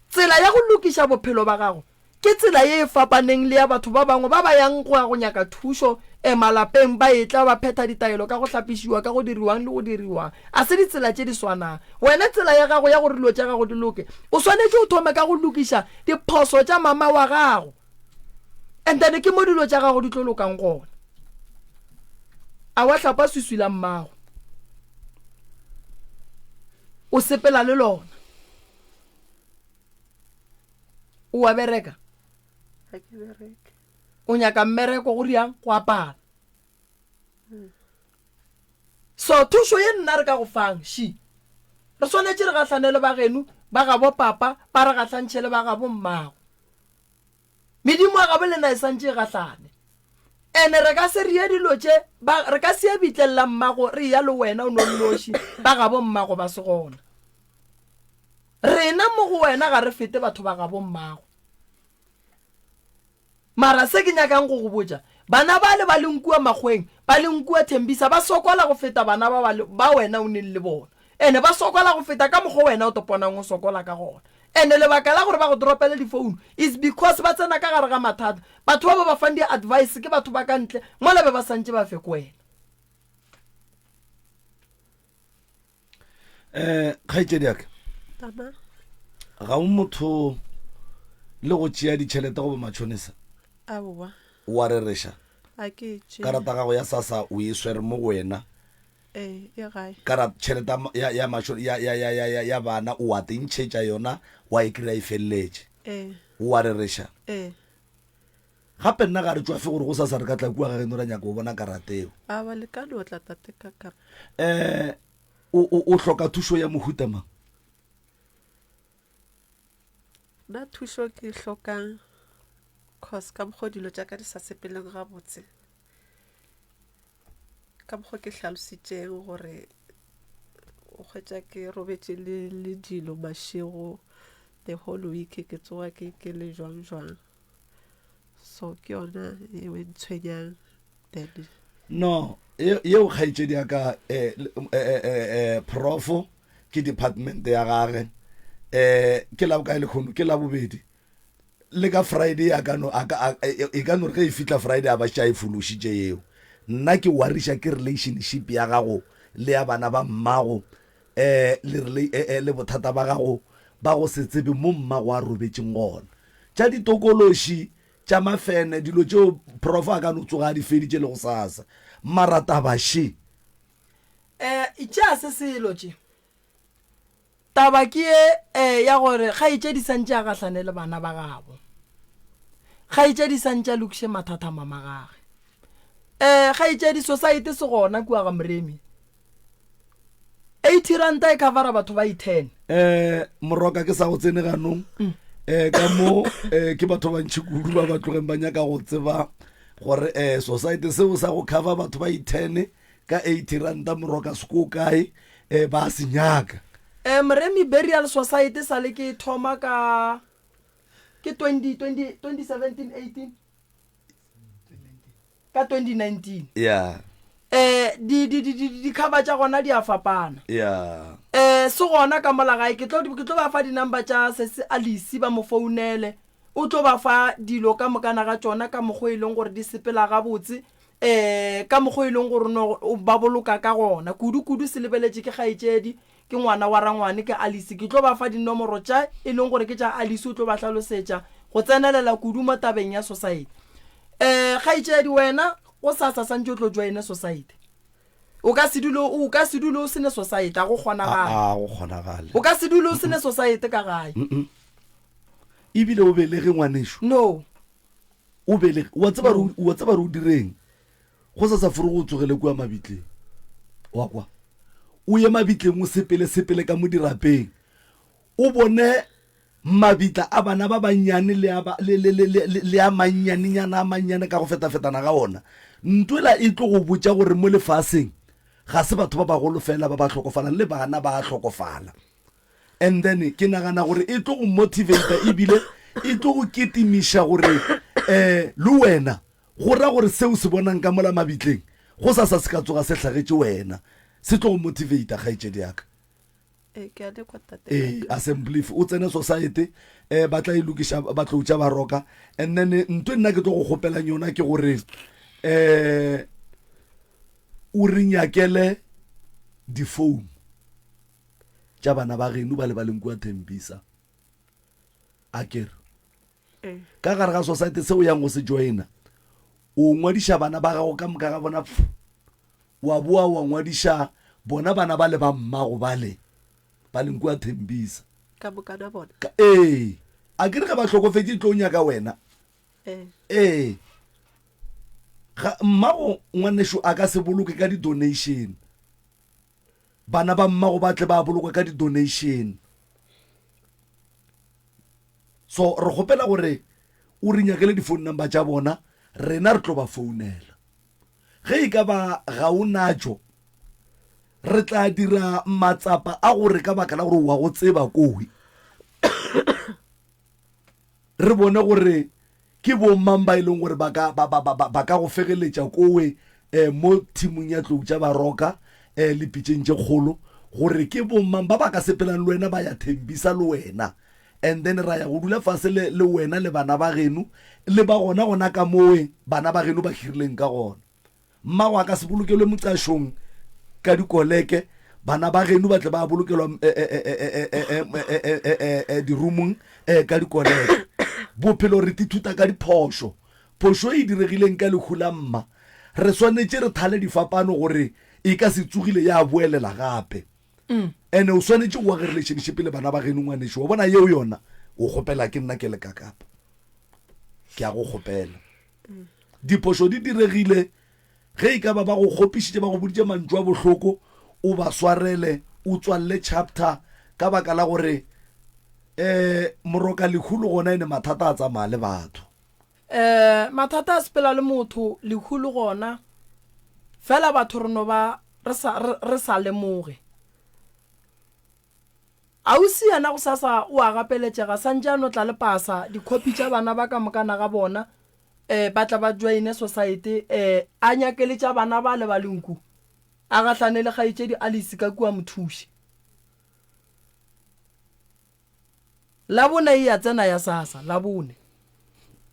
Tsela ya go lokiša bophelo ba gago ke tsela ye e fapaneng le ya batho ba bangwe ba ba yang go ya go nyaka thušo e malapeng ba etla ba phetha ditaelo ka go hlapišiwa, ka go diriwang le go diriwang. A se ditsela tše di swanang. Wena tsela ya gago ya gore dilo tša gago di loke, o swanetše o thome ka go lokiša diphoso tša mama wa gago. And then ke mo dilo tša gago di tlo lokang gona. A wa hlapa swiswi la mmago. O sepela le lona. O a bereka? Ga ke bereke. O nyaka mmereko go riang go apara. So thušo ye nna re ka go fang she. Re swanetše re gahlane le bageno ba gabo papa ba re gahlantšhe le ba gabo mmago. Medimo ya gabo lena e santše e gahlane. Ene re ka se re ye dilo tše, ba, re ka se ye bitleng la mmago re eya le wena o no nnoši, ba gabo mmago ba se gona. Rena mo go wena ga re fete batho ba gabo mmago. Mara se ke nyakang go go botša, bana bale ba leng kua makgweng, ba leng kua Thembisa ba sokola go feta bana ba, ba, ba wena o neng le bona. Ene ba sokola go feta ka mokgwa wena o toponang o sokola ka gona. Ene lebaka la gore ba go dropele di phone is because ba tsena ka gare ga mathata. Batho ba ba ba fang di advice ke batho ba ka ntle mola be ba santše ba fe ko wena. Eh, kgaetšedi ya ka. Tama. Ga o motho le go tšea ditšhelete goba matšhonisa? Aowa. O a rereša? A ke tšee. Karata gago ya SASSA o e swere mo go wena? Ee, e gae. Karata, tšhelete ya, ya, ya, ya, ya, ya, ya, ya, ya bana o a tentšhetša yona wa e kry-a e feleletše? Ee. O a rereša? Ee. Gape nna ga re tšwafe gore gosasa re ka tla kua ga geno ra nyaka go bona karata eo. Aowa, le ka no tla tate ka karata. Eh, o, o, o hloka thušo ya mohuta mang? Nna thušo ke e hlokang cause ka mokgwa dilo tša ka di sa sepeleng gabotse. Ka mokgwa ke hlalositšeng gore o hwetša ke robetše le, le dilo mašego the whole week ke tsoga ke, ke le jwang jwang. So ke yona yeo e ntshwenyang then. No, yeo kgaetšedi ya ka eh, eh, eh, eh, profo ke department ya gage eh ke la bokae lekgono ke la bobedi le ka friday a ka no a ka e ka no re ge e fihla friday a ba šetše a e fološitše yeo nna ke wariša ke relationship ya gago le ya bana ba mmago eh le eh, eh, le bothata ba gago ba go se tsebe mo mmago a robetšeng gona tša ditokološi tša mafene dilo tšeo prof a ka no tsoga a di feditše le go sasa mara taba še Eh, tšea se selo tše. Taba ke ye eh, ya gore kgaetšedi santše a gahlane le bana ba gabo. Kgaetšedi santše a lokiše mathata a mama gage. Eh, kgaetšedi society se gona kua ga Moremi. 80 ranta e covera batho ba i-10. Eh, moroka ke sa go tsene ganong. Eh, ka mo eh, ke batho ba bantši kudu ba ba tlogeng ba nyaka go tseba gore eh, society seo sa go cover batho ba i-10 ka 80 ranta moroka se ko kae eh, ba se nyaka. Eh, Moremi Burial Society sa le ke thoma ka ke 20, 20, 2017 18 ka 2019 Yeah. eh di di di di di cover tša gona di a fapana Yeah. eh se gona ka mola gae ke tlo ke tlo ba fa di number tša sesi Alice ba mo founele o tlo ba fa dilo ka mokana ga tšona ka mokgwa e leng gore di sepela gabotse eh ka mokgwa e leng gore no ba boloka ka gona kudu kudu se lebeletše ke kgaetšedi Ke ngwana wa rangwane, ke Alice. Ke tlo ba fa dinomoro tša e leng gore ke tša Alice, o tlo ba hlalosetša go tsenelela kudu mo tabeng ya society. Eh, kgaetšedi, wena gosasa santše o tlo joine society. O ka se dule, o ka se dule o se ne society, a go kgonagale. A, a go kgonagale. O ka se dule o se ne society ka gae. Ebile o belege ngwanešu. No. O belege wa tseba re wa tseba re o direng go sa sa forogo o tsogele kua mabitleng wa kwa o ye mabitleng o sepele sepele ka mo dirapeng o bone mabitla a bana ba bannyane le a ba le le le le le a mannyanenyana a mannyane ka go fetafetana ga ona ntwela e tlo go botša gore mo lefaseng ga se batho ba bagolo fela ba ba hlokofalang le bana ba a hlokofala And then ke nagana gore e tlo go motivata ebile e tlo go ketimiša gore um le wena go ra gore seo se bonang ka mola mabitleng go sa sa se ka tsoga se hlagetše wena se tlo go motivata kgaetšedi yaka. Ee, ke a le kwa tate. Ee, assembly o tsene society eh ba tla e lokiša ba tlo tša ba roka and then ntwe nna ke tlo go kgopelang yona ke gore eh o re nyakele di-phone tša bana ba geno ba le ba leng kua Thembisa. A kere Ee. ka gare ga society se o yang go se joina o ngwadiša bana ba gago ka moka ga bona pf, wa boa wa ngwadiša bona bana ba le ba mmago bale ba leng kua Thembisa. Ka moka na bona. Ka, ee, a kere ge ba hlokofetše e tlo nyaka wena. Ee. Ee. Ga mmago ngwanešo a ka se boloke ka di-donation. Bana ba mmago ba tle ba bolokwa ka di-donation. So re kgopela gore o re nyakele di-phone number tša bona, rena re tlo ba founela. Ge e ka ba ga o natšo, re tla dira matsapa a gore ka baka la gore wa go tseba kowe, re bone gore Ke bomang ba e leng gore ba ka, ba, ba, ba, ba, ba ka go fegeletša kowe eh, mo thimong ya tlou tša baroka eh, le pitšeng tše kgolo, gore ke bomang ba ba ka sepelang le wena ba ya Thembisa le wena, and then ra ya go dula fase le, le wena le bana ba geno, le ba gona gona ka mowe bana ba geno ba hirileng ka gona. Mmago a ka se bolokelwe moqašong ka dikoleke, bana ba geno ba tle ba bolokelwa dirumong ka dikoleke. Bophelo re tithuta ka diphošo. Phošo e diregileng ka lehu la mma, re swanetše re thale difapano gore e ka se tsogile ya boelela gape. Ene o swanetše o age relationship le bana ba geno ngwanešo, wa bona yeo yona o kgopela ke nna ke le kakapa. Ke a go kgopela. Diphošo di diregile, ge e ka ba ba go kgopišitše, ba go boditše mantšu a bohloko, o ba swarele, o tswalele chapter ka baka la gore um moroka lehu le gona ene mathata a tsamaya le batho. Um mathata a sepela le motho, lehu le gona, fela batho re no ba re sa, re, re sa lemoge. Ausi yena gosasa o a gapeletšega, santše a no tla le pasa, dikhopi tša bana ba ka mokana ga bona, eh, ba tla ba joine sosaete, eh, a nyake le tša bana bale ba lenku, a gahlane le kgaetšedi Alice ka kua Mothuše. Labone e ya tsena ya sasa, Labone.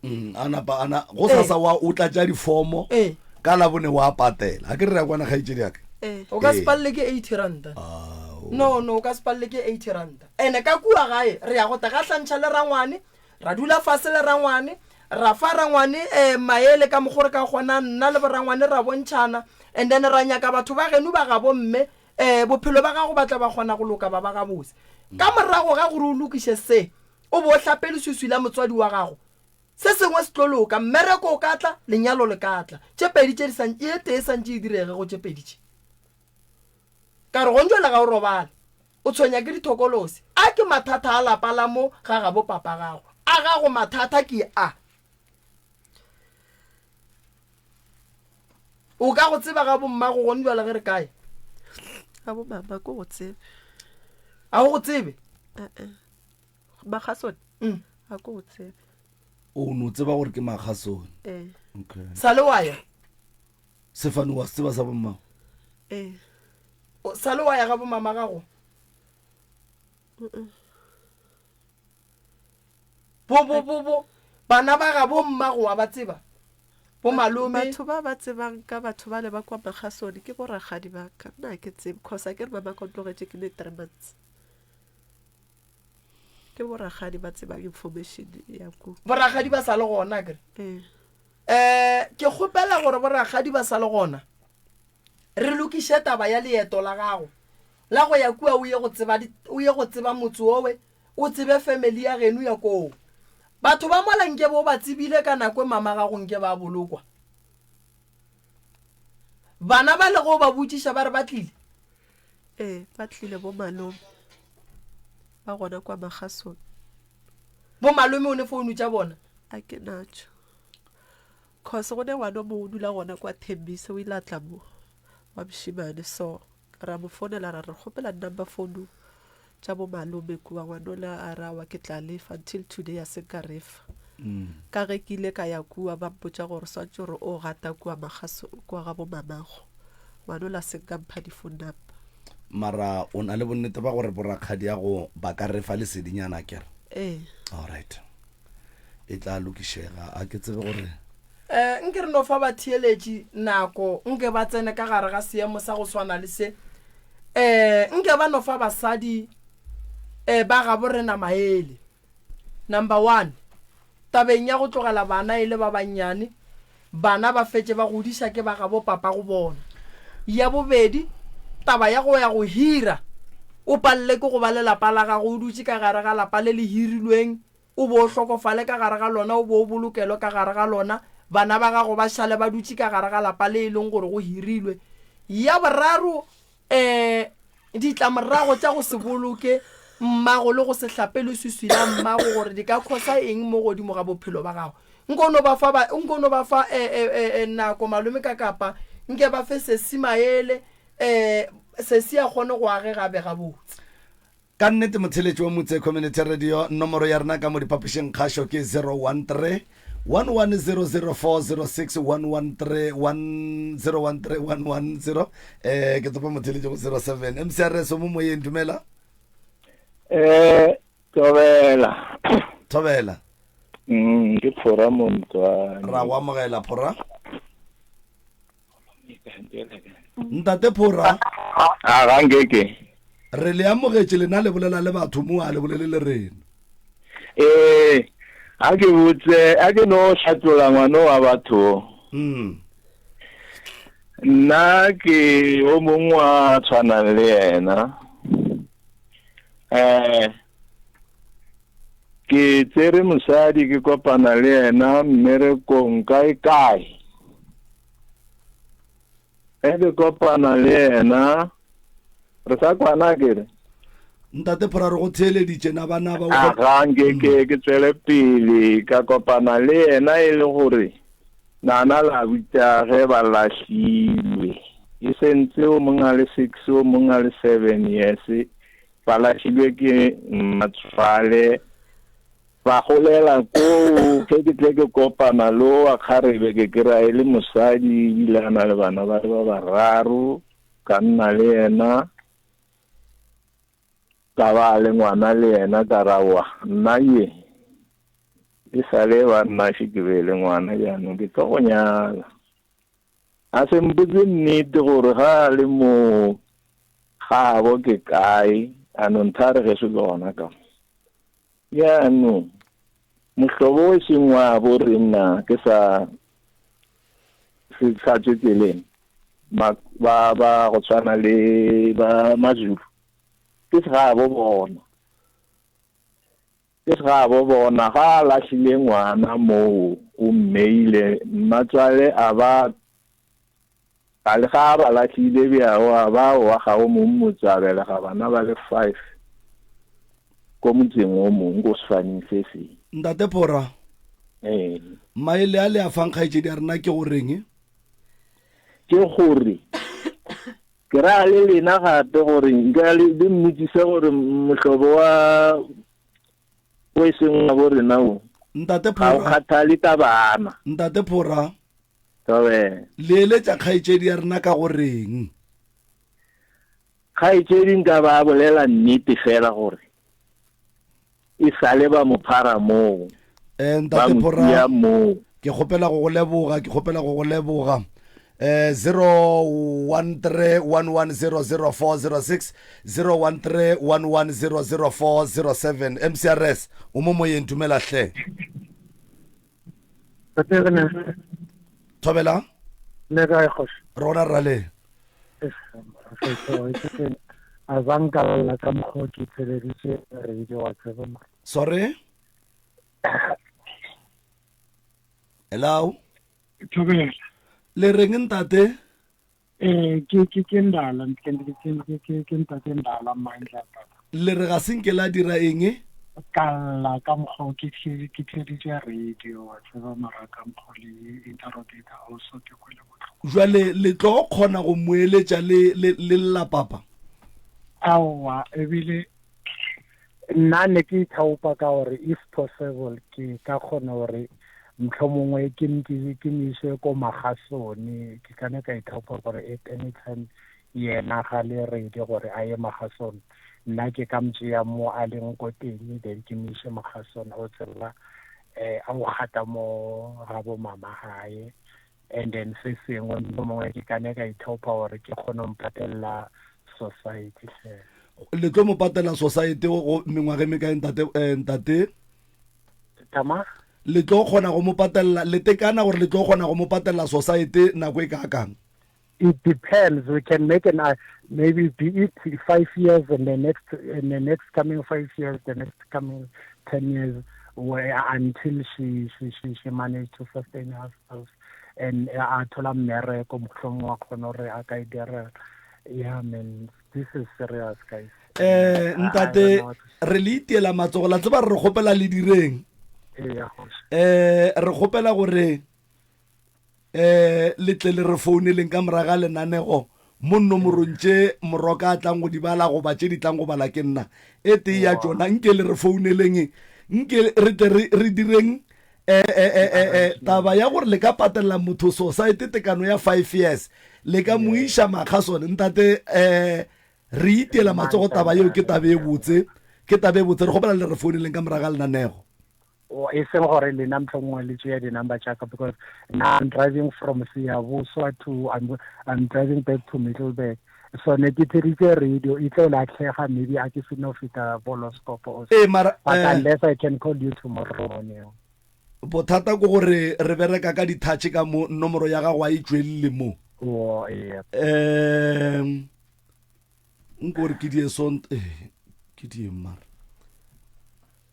Mm, a napa a na go sasa wa o tlatša difomo Ee. ka labone wa patela ga ke re re ya kwana kgaetšedi yaka Ee. O ka se Ee. palele ke 80 ranta. Ao. No, no, o ka se palele ke 80 ranta. Ene ka kua gae re ya go tla gahlantšha le rangwane, ra dula fase le rangwane, ra fa rangwane eh, maele ka mokgo re ka kgonang, nna le borangwane ra bontšhana, and then ra nyaka batho ba geno ba gabo mme, eh, bophelo ba gago ba tla ba kgona go loka ba ba gabotse. Ka morago ga gore o lokiše se, o bo o hlape leswiswi la motswadi wa gago, se sengwe se tlo loka, mmereko o ka tla, lenyalo le ka tla. Tše pedi tše di sa, ye tee e santše e direge go tše pedi tše. Ka re gonjwale ga o robale, o tshwenya ke dithokolosi. A ke mathata a lapa la mo ga gabo papa gago. A gago mathata ke a. O ka go tseba ga bommago gonjwale ge re kae? Ga bomama ko go tsebe. A o go tsebe? Eh-eh. Makgasone? Mm. A ko go tsebe. O no tseba gore ke Makgasone. Eh. Okay. Sa le wa ya? Sefane wa se tseba sa bommago? Eh. O sa le wa ya ga bomama gago? Mm. Bo bo bo bo bana ba ga bommago wa ba tseba? Bo malome. Batho ba ba tsebang ka batho bale ba kwa Makgasone ke bo rakgadi ba ka. Nna ha ke tsebe cause a ke re mama ka o tlogetše ke ne 3 months. Ke bo rakgadi ba tsebang information ya ku. Bo rakgadi ba sa le gona akere? Ee. Eh, ke kgopela gore bo rakgadi ba sa le gona re lokiše taba ya leeto la gago la go ya kua o ye go tseba o ye go tseba motse owe o tsebe family ya geno ya koo. Batho ba mola nke bo ba tsebile ka nako e mama gago nke ba bolokwa. Bana ba le go ba botšiša ba re ba tlile? Ee, ba tlile bo malome. Ba gona kwa Magasong. Bo malome o ne founu tša bona? A ke natšo. Cause go ne ngwana o mongwe o dula gona kwa Thembisa o ile a tla mo wa mošemane so ra mo founela ra re kgopela number phone tša bo malome kua ngwanola a re awa ke tla lefa until today a se nka refa ka ge ke ile ka ya kua ba mpotša gore swantše gore o gata kua magaso kua ga bo mamago ngwanola a se nka mpha di phone number. Mara o na le bonnete ba gore borakgadiago ba ka refa lesedinyana akere? Ee. Alright. E tla lokišega. A ke tsebe gore. Um nke re no fa batheeletši nako, nke ba tsene ka gare ga seemo sa go swana le se. Um nke ba no fa basadi um ba gabo rena maele. Number one, tabeng ya go tlogela bana e le ba bannyane, bana ba fetše ba godiša ke ba gabo papa go bona. Ya bobedi, taba ya go ya go hira, o palele ke go ba le lapa la gago o dutše ka gare ga lapa le le hirilweng, o bo o hlokofale ka gare ga lona, o bo o bolokelwe ka gare ga lona, bana ba gago ba šale ba dutše ka gare ga lapa le e leng gore go hirilwe. Ya boraro, um ditlamorago tša go se boloke mmago le go se hlape leswiswi la mmago gore di ka khosa eng mo godimo ga bophelo ba gago. Nko no ba fa ba, nko no ba fa e, e, e, e, nako malome ka kapa, nke ba fe sesi maele, um sesi a kgone go agega be gabotse. Ka nnete motheletši wa Motse Community Radio, nomoro ya rena ka mo diphapošing kgašo ke 013 1100406 113 1013 110 eh ke tsopa motheletši go 07 MCRS o mo moyeng dumela. Eh thobela. Thobela. Ke Phora Montwane. Ra go amogela Phora. Ntate Phora. A ga nkeke. Re le amogetše lena le bolela le batho mo a le bolele le rena. Ee, a ke botse, a ke no hlatlola ngwano wa batho. Nna ke o mongwe wa tshwanang le yena. Eh ke tsere mosadi ke kopana le yena mmerekong kae kae. Ge ke kopana le yena re sa kwana ke re. Ntate Phora re go theeleditše na bana ba A ga nke ke ke tswele pele ka kopana le yena e le gore nana la butša ge ba lahlilwe e sentse o mong a le 6 o mong a le 7 years ba lahlilwe ke mmatswale Ba golela koo, ge ke tle ke kopana le wa kgarebe ke kry-a e le mosadi ebile a na le bana ba le ba bararo, ka nna le yena, ka ba le ngwana le yena, ka ra wa nna ye e sa le ba nna še ke be le ngwana jaanong ke tlo go nyala. A se mpotse nnete gore ga a le mo gabo ke kae, a no nthare geso ke gona ka mo. Jaanong, mohlobo o e seng wa bo rena ke sa se sa tswe tseleng, ba ba ba go tshwana le ba Mazulu, ke segabo bona. Ke segabo bona ga a lahlile ngwana moo o mmeile mmatswale a ba a le ga a ba lahlile bjao a ba wa ga o mong motse a belega bana ba le five ko motseng o mong ko sefaneng se seng. Ntate Phora, Ee. Maele a le a fang kgaetšedi ya rena ke goreng? Ke gore ke ra le lena gape gore nka le le mmotsise gore mohlobo wa o e seng wa bo rena o Ntate ga o Phora, kgathale ka bana. Ntate Phora, Thobela. Le eletša kgaetšedi ya rena ka go reng? Kgaetšedi nka ba a bolela nnete fela gore e sale ba mo phara moo, Eh, ba Ntate mo Phora, tia moo. ke kgopela go go leboga, ke kgopela go go leboga. Eh, 0131100406, 0131100407. MCRS, o mo moyeng, dumela hle. Thobela. Le kae kgoši? Rona rale. A zanka lla ka mokgwa ke theleditše radio wa tseba mo. Sorry? Hello. Thobela. Le reng ntate? Eh ke ke ke ndala ke ke ke ke ke ntate ndala mandla tata. Le re ga se nke la dira eng? Ka lla ka mokgwa ke ke theeditše radio wa tseba mara ka mokgwa le interrogator also ke kwele bohloko. Jwale le tlo kgona go mo eletša le le le lla papa? Aowa ebile Nna ne ke ithaopa ka gore if possible ke ka kgona gore mohlomongwe ke ke mo ise ko Magasone ke ka ne ka ithaopa gore at any time yena ga le ready gore a ye Magasone nna ke ka mo tšea mo a leng ko teng then ke mo ise Magasone o tseba um a o gata mo ga bo mama gae And then se sengwe mohlomongwe ke ka ne ka ithaopa gore ke kgone go mpatelela society hle. Le tlo mo patela society go mengwaga e mekae ntate eh, ntate? Tama? Le tlo kgona go mo patella le tekana gore le tlo kgona go mo patella society nako e kaakang? It depends. We can make an uh, maybe be it five years and the next in the next coming five years, the next coming ten years, where until she she she, she managed to sustain herself and a thola mmereko mohlomong wa kgona gore a ka e direla. Yeah, man, this is serious, guys. Eh, ntate re le itiela matsogo la tseba re kgopela le direng. Eh, re kgopela gore um le tle le re founeleng ka moraga lenanego mo nomorong tše moroka a tlang go di bala goba tše di tlang go bala ke nna e tee ya tšona nke le re founeleng nke re tle re direng eh, eh, eh, taba ya gore le ka patelela motho society tekano ya five years le ka mo iša makga sone ntate um re itiela matsogo taba yeo ke tabe e botse ke tabe e botse re kgopela le re founeleng ka moraga lenanego e seng gore lena mohlomongwe le tšea di-number tša ka because now I'm driving from Siyabuswa to I'm, I'm driving back to Middelburg so ne ke theritse radio e tlo latlhega maybe a ke seno feta boloskopo or ee mara but eh, unless I can call you tomorrow morning bothata ke gore re bereka ka di-touch ka mo nomoro ya gago a e tšwelele mo oh, yeah. um nko gore ke die sont eh, ke die mara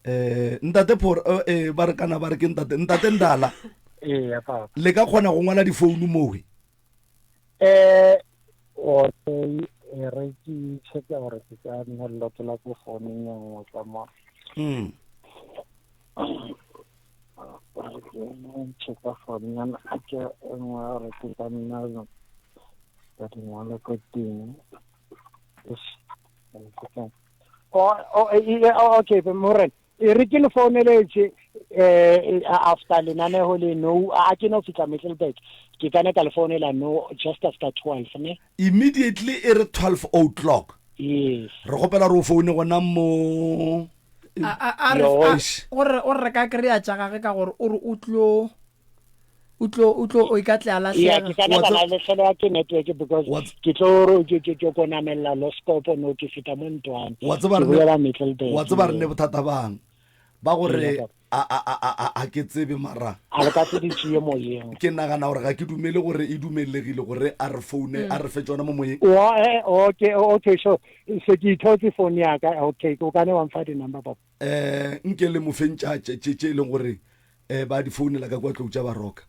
eh ntate phor eh, eh ba re kana ba re ke ntate ntate ndala ee papa le ka kgona go ngwala difounu mowe eh okay e re ke checka gore ke ka nna lokela ko founung ya nngwe ka mo mm. checka founung ya ke e nngwe gore ke ka nna ka di ngwala ko teng Oh, oh, eh, eh, oh, okay morena e re ke le founeletse eh after lenaneho le no a ke no fitla Middelburg ke ka ne ka le founela no just after 12 ne immediately e re 12 o'clock yes re gopela re o foune gona mo a re gore o re ka kry-a tša gage ka gore o re o tlo o tlo o tlo o ka tle a lahlega ke ka ba lahlegelwa ke network because ke tlo ke ke ke ko namella loskopo no ke fita mo ntwane wa tseba re wa tseba re ne bothata bang ba gore a a a a a ke tsebe mara a le ka se di tšee moyeng ke nagana gore ga ke dumele gore e dumelegile gore a re foune a re fe tsona mo moyeng wa eh, okay okay so se ke ithotse phone ya ka okay o ka ne wa mfa di number papa eh nke le mo fentša tše tše e leng gore eh ba di founela ka kwa tlou tša baroka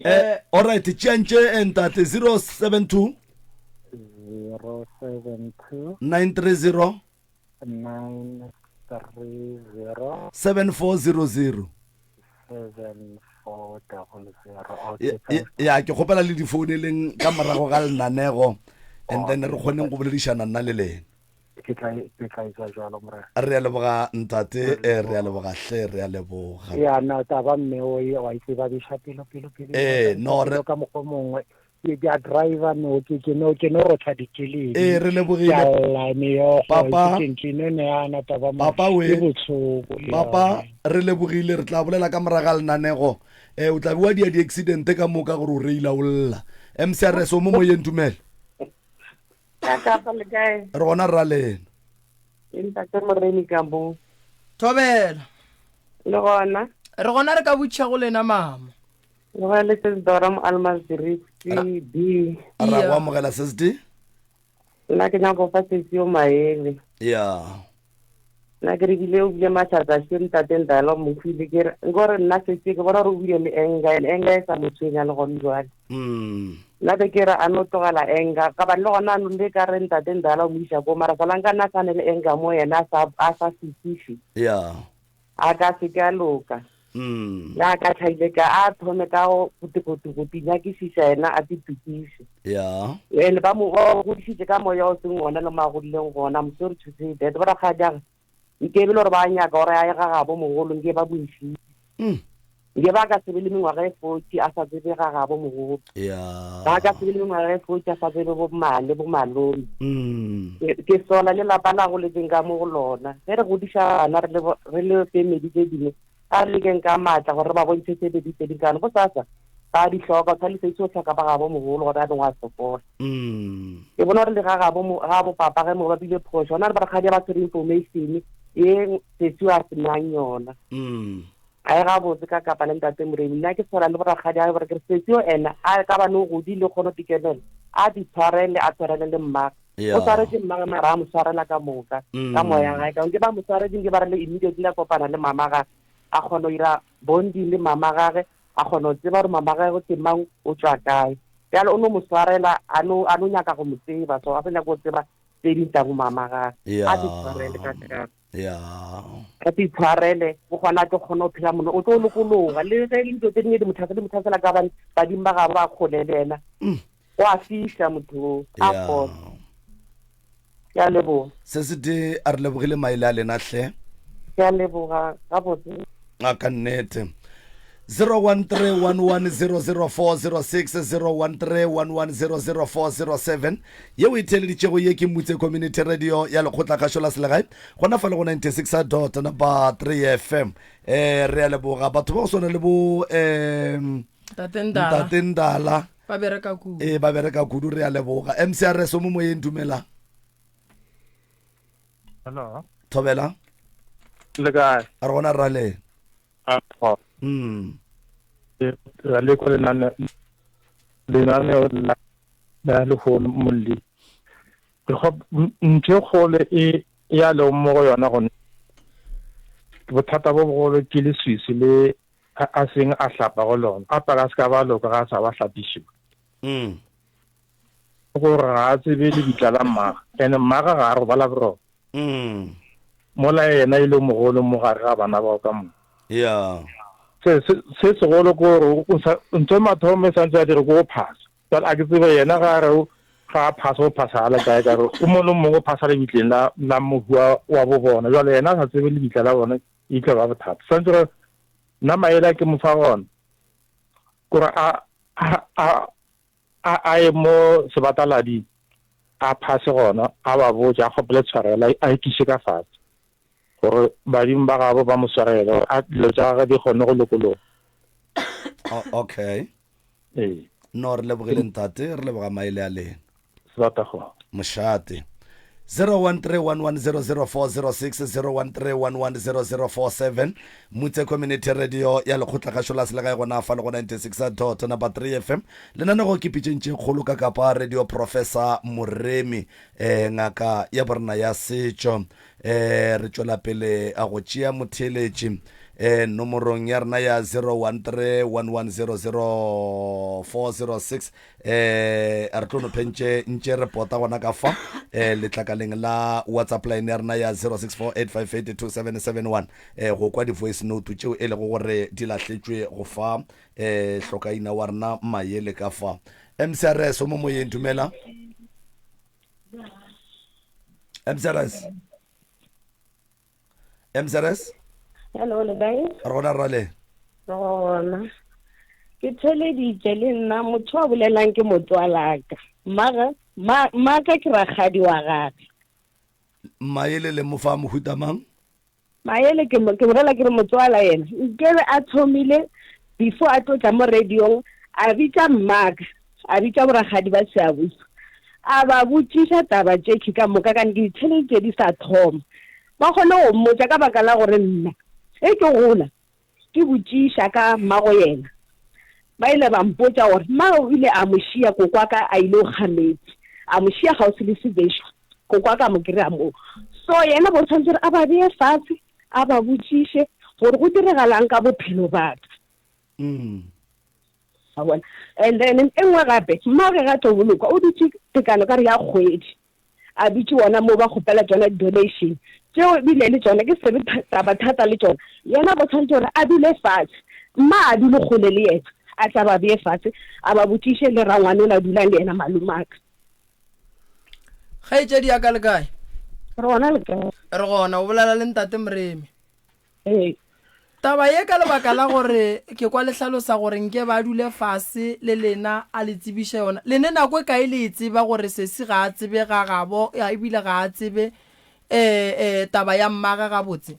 eh alright tšeang tše eh, ntate 072 072 930 930 7400 7400 okay thanks. ya ke kgopela le di founeleng ka morago ga lenanego and then re kgoneng go boledišana nna le lena Ke tla ke tla etsa jwalo morena. Re a leboga ntate, eh, re a leboga hle, re a leboga. Ya no taba mme o e wa itse ba biša pelo pelo pelo. Eh no re ka mokgwa mongwe ke ke a driver no ke ke no ke no rotha dikeledi. Eh re lebogile. Ke a lla meokgo Papa ke ke no ne ana taba mo. Papa we. Ke botlhoko. Papa re lebogile re tla bolela ka moraga lenanego. Eh o tla be wa dia di accident ka moka gore o reila o lla. MCRS o mo moyeng dumela. Ka kapa le kae? Re gona rra lena. Ke ntate Moremi ka mo. Thobela. Le gona? Re gona re ka botšha go lena mama. Le gona le Sis Dora mo Almasdrift B. Ra go amogela Sis D. Nna ke nyaka go fa sesi yo maele. Ya. Nna ke re bile o bile mahlatsa se ntate Ndala o mo hwile ke re nkore nna setse ke bona gore o bile le anger and anger e sa mo tshwenya le gone jwale. Mm. Nna be ke re a no tlogela anger ka ba le gona ano le ka re ntate Ndala o mo isa ko mara solanka nna sa ne le anger mo yena a sa a sa fetiše. Yeah. A ka se ke a loka. Mm. Le a ka tlhaile ka a thome ka go go tinyakišiša yena a titukise. Yeah. And ba mo ba godišitše ka moya o seng ona le mo a godileng gona. I'm sorry to say that. Ba rakgadiage nke e be le gore ba nyaka gore a ye ga gabo mogolo nke ba mo išitše. Mm. Nke ba ka se be le mengwaga e 40 a sa tsebe ga gabo mogolo. Yeah. Ba ka se be le mengwaga e 40 a sa tsebe bo mmane bo malome. Mm. Ke sola le lapa la goletseng ka mo go lona. Ge re godiša bana re le re le family tse dingwe a re lekeng ka maatla gore re ba bontšhe tse pedi tse di kane bosasa ba di hloka o tshwanetse itse o tlhoka ba gabo mogolo gore a bengwe a sokola mm. ke bona gore le ga gabo ga bo papa ge mo ba bile phoso ona le barakgadi ba tshwere information ye sesi a senang yona mm. a e gabotse ka kapa le ntate moremi nna ke tshwana le borakgadi a gore ke re sesi o ena a ka bane o godile kgone go tikemela a di tshwarele a tshwarele le mmage Yeah. o tshwaretse mmage mara a mo tshwarela ka moka Mm. ka moya gae ka nke ba mo tshwaretseng ke ba re le immediately a kopana le mama gage a kgona go ira bonding le mama gage a kgona go tseba gore mama gage ke mang o tswa kae bjale o no mo tshwarela a no a no nyaka go mo tseba so a sa nyaka go tseba tse ding tsa bo mama gage Yeah. a di tshwarele ka kapa Yeah. a di tshwarele o gona a tlo kgona go phela mono o tlo lokologa le ge le dilo tse dingwe di mo tlhasela di mo tlhasela ka bane badimo ba gabo ba kgole le ena Mm. o a fiša motho o a Yeah. fola ke a leboga se se tee a re lebogile maele a lena hle ke a leboga gabotse a ka nnete 0131100406 0131100407 yeo e theeleditšego ye ke Mutse Community Radio ya lekgotlakgašo la selegae gona fa le go 96 dot number 3 FM eh re a leboga batho ba go swana le bo um Ntate Ndala. Ntate Ndala Ba bereka kudu. Ee, ba bereka kudu, re a leboga. MCRS o mo moyeng, dumela. Hello. Thobela. Le kae? A re gona rale. A pho. Ra le kwa lenane lenaneo la la lehono molli. Ke go ntho e kgolo e ya leng mo go yona gone. Bothata bo bogolo ke leswiswi le a a seng a hlapa go lona, a paka a se ka ba loka ga a sa ba hlapišiwa. Mm. Gore ga a tsebe lebitla la mmagwe, ene mmagwe ga a robala boroko. Mm. Mola yena e le mogolo mo gare ga bana bao ka moka. Yeah. Se se se segolo ke gore o sa ntho mathomo e santse a dire ke go phasa. Jwale a ke tsebe yena ga a re ga a phasa o phasa a le kae ka gore o mongwe le mongwe o phasa lebitleng la la mohu wa wa bo bona. Jwale yena a sa tsebe lebitla la bona e tlo ba bothata. Santse re Nna maele a ke mo fa gona kore a a a a ye mo sebatalading a phase gona a ba botše a kgopele tshwarelo a ikiše ka fatshe gore badimo ba gabo ba mo swarele gore a dilo tša gagwe di kgone go lokologa. Okay. Ee. No re lebogile ntate, re leboga maele a lena. Sebata go. Mošate. 0131100406 0131100407 Mutse Community Radio ya lekgotlakgašo la selegae gona fa le go 96 dot number 3 FM lenanego ke pitšeng tše kgolo ka kapa radio Professor Moremi eh, ngaka ya borena ya setšo eh, re tšwela pele a go tšea motheeletši eh, nomorong ya rena ya 0131100406 eh a re tlo no phentše ntše re pota gona ka fa eh letlakaleng la whatsapp line ya rena ya 0648582771 eh go kwa di-voice note tšeo e lego gore di lahletšwe go fa eh hlokaina wa rena mayele ka fa mcrs o mo moyeng dumela mcrs mcrs Hello, le kae? Re gona rale. Re gona. Ke theleditše le nna motho a bolelang ke motswalaka. Mmaga, ma, mmaka ke rakgadi wa gage. Maele le mo fa mohuta mang? Maele ke mo, ke bolela ke re motswala yena. Nkebe a thomile before a tlo tla mo radiong a bitša mmaka, a bitša borakgadi ba Seabuso. A ba botšiša taba tšekhwi ka moka kane ke di theleditše di sa thoma. Ba kgone go mmotša ka baka la gore nna ge ke gola ke botšiša ka mmago yena. Ba ile ba mpotša gore mmagwe o ile a mo šia kokwaka a ile go kga meetse, a mo šia kgauswi le sebešo, kokwaka a mo kry-a moo. So yena bo tshwanetse gore a ba beye fatshe a ba botšiše gore go diregalang ka bophelo ba ka. Wa bona? And then e nngwe gape, mmagwe ga tlo bolokwa o dutše tekano ka re ya kgwedi. A dutše gona moo ba kgopela tšona di-donation tšeo ebile le tšona ke sebe taba thata le tšona. Yena bo tshwanetse gore a dule fatshe, mma a dule kgole le yena, a tla ba beye fatshe a ba botšiše le rangwane o la dulang le yena malomaka. Kgaetšedi ya ka le kae? Re gona le kae? Re gona, o bolela le ntate Moremi. Ee. Taba ye ka lebaka la gore ke kwa le hlalosa gore nke ba dule fase le lena a le tsebiše yona. Le ne nako e kae le e tseba gore sesi ga a tsebe ga gabo ebile ga a tsebe um taba ya mmage gabotse?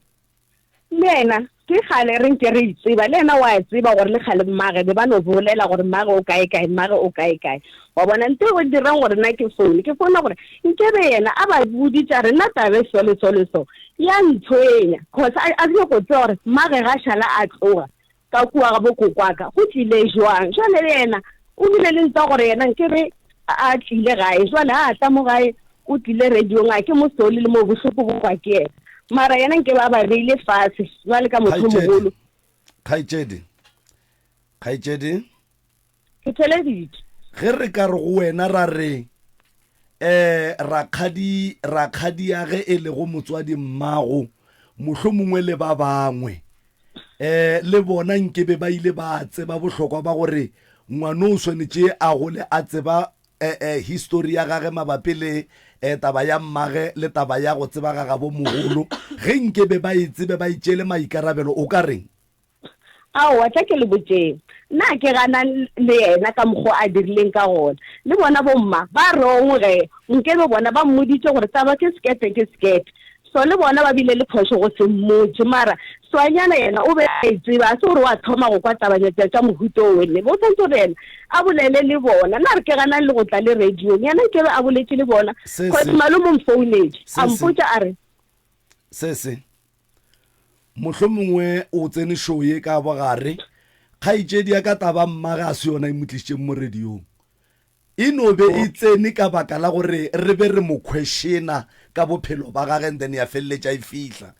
Le yena ke kgale re nke re e tseba, le yena wa e tseba gore le kgale mmage be ba no bolela gore mmage o kae kae, mmage o kae kae. Wa bona, nto e dirang gore nna ke foune, ke founa gore nkebe yena a ba boditše a re nna taba e so le so le so ya ntshwenya, cause a, a nyako tseba gore mmage ga šala a tloga ka kua ga bokokwaka go tlile jwang. Jwale le yena o bile le ntwa gore yena nkebe a tlile gae, jwale a tla mo gae o tlile radiong a ke mo sole le mo bohloko bo kwa ke yena, mara yena nkebe a ba beile fatshe jwale ka motho mogolo. Kgaetšedi, kgaetšedi. Ke theleditše. Ge re ka re go wena ra re, um rakgadi, rakgadiage e lego motswadi mmago, mohlomongwe le ba bangwe, um le bona nkebe ba ile ba tseba bohlokwa ba gore ngwano o swanetše a gole a tseba eh, eh, histori ya gage mabapi le eh, taba ya mmage le taba ya go tseba ga gabo mogolo, ge nkebe ba e tsebe ba itšeele maikarabelo, o ka reng? Aowa, tla ke le botšeng. Nna ke gana le yena ka mokgo a dirileng ka gona. Le bona bomma ba wrong ge nkebe bona ba mmoditše gore taba ke sekete ke sekete. So le bona ba bile le phošo go se mmotše. Mara Swanyana yena o be a e tseba, a se gore wa thoma go kwa tabanyatša tša mohuta o wenne. Bo tshwanetse gore yena a bolele le bona. Nna re ke ganang le go tla le radiong. Yena nkebe a boletše le bona. Se Cause se. malome o mfounetše Se a se. mpotša a re. Se se. Mohlomongwe o tsene show ye ka bogare. Kgaetšedi ya ka taba mmage a se yona e mo tlišitšeng mo radiong. E no be e tsene ka baka la gore re be re mo questiona ka bophelo ba gage and then ya feleletša e fihla.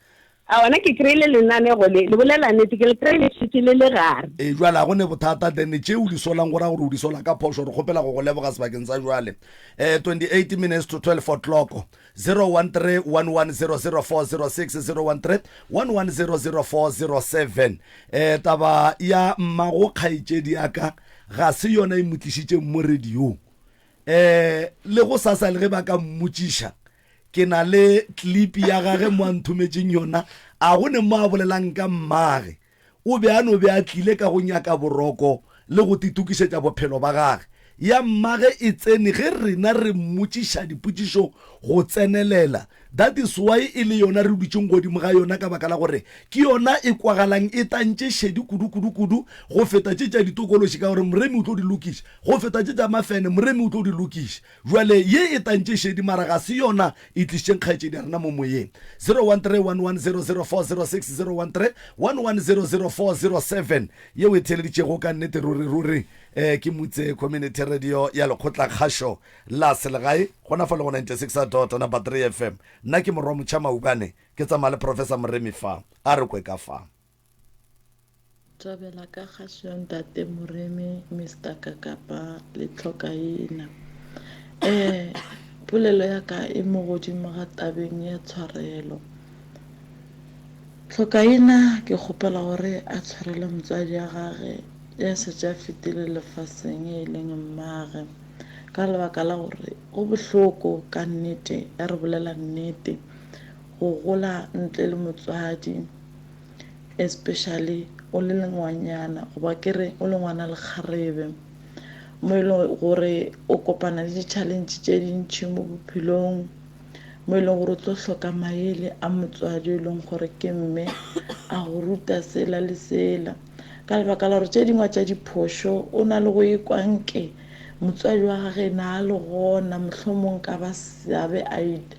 Aowa nna ke kry-ile lenanego le, le bolela nnete, ke le kry-ile šetše le le gare. Ee, jwale ga go ne bothata then tše o di solang go ra gore o di sola ka phošo, re kgopela go go leboga sebakeng sa jwale. Eh, 28 minutes to 12 o'clock. 013 1100406 013 1100407 eh taba ya mmago kgaetšedi ya ka ga se yona e mo tlišitšeng mo radiong eh le go sasa le ge ba ka mmotšiša ke na le clip ya gage mo a nthometšeng yona a go ne mo a bolelang ka mmage O be a no be a tlile ka go nyaka boroko le go titokišetša bophelo ba gage. Ya mmage e tsene ge rena re mmotšiša dipotšišo go tsenelela. That is why e le yona re dutšeng godimo ga yona ka baka la gore ke yona e kwagalang e tantše šedi kudu kudu kudu go feta tše tša ditokološi ka gore Moremi o tlo di lokiša go feta tše tša mafene Moremi o tlo di lokiša. Bjale ye e tantše šedi mara ga se yona e tlišitšeng kgaetšedi ya rena mo moyeng. 0131100406 0131100407 yeo e theeleditšego ka nnete ruri ruri eh, ke Mutse Community Radio ya lekgotla kgašo la selegae gona fa le go 96 dot number 3 FM. Nna ke Morwa Motšha Maubane ke tsamaya le Professor Moremi fa a re kwe ka fa. Thabela ka kgašo ya Ntate Moremi, Mister Kakapa le Tlhokaina. Eh, polelo ya ka e mo godimo ga tabeng ya tshwarelo. Tlhokaina ke kgopela gore a tshwarele motswadi ya gage ya šetše a fetile lefaseng e leng mmage ka lebaka la gore go bohloko ka nnete ya re bolela nnete go gola ntle le motswadi. Especially o le ngwanyana goba ke re o le ngwana lekgarebe mo e leng gore o kopana le di-challenge tše dintšhi mo bophelong mo e leng gore o tlo hloka maele a motswadi e leng gore ke mme a go ruta sela le sela ka lebaka la gore tše dingwe tša diphošo o na le go ekwa nke motswadi wa gage na a le gona mohlomong ka ba seabe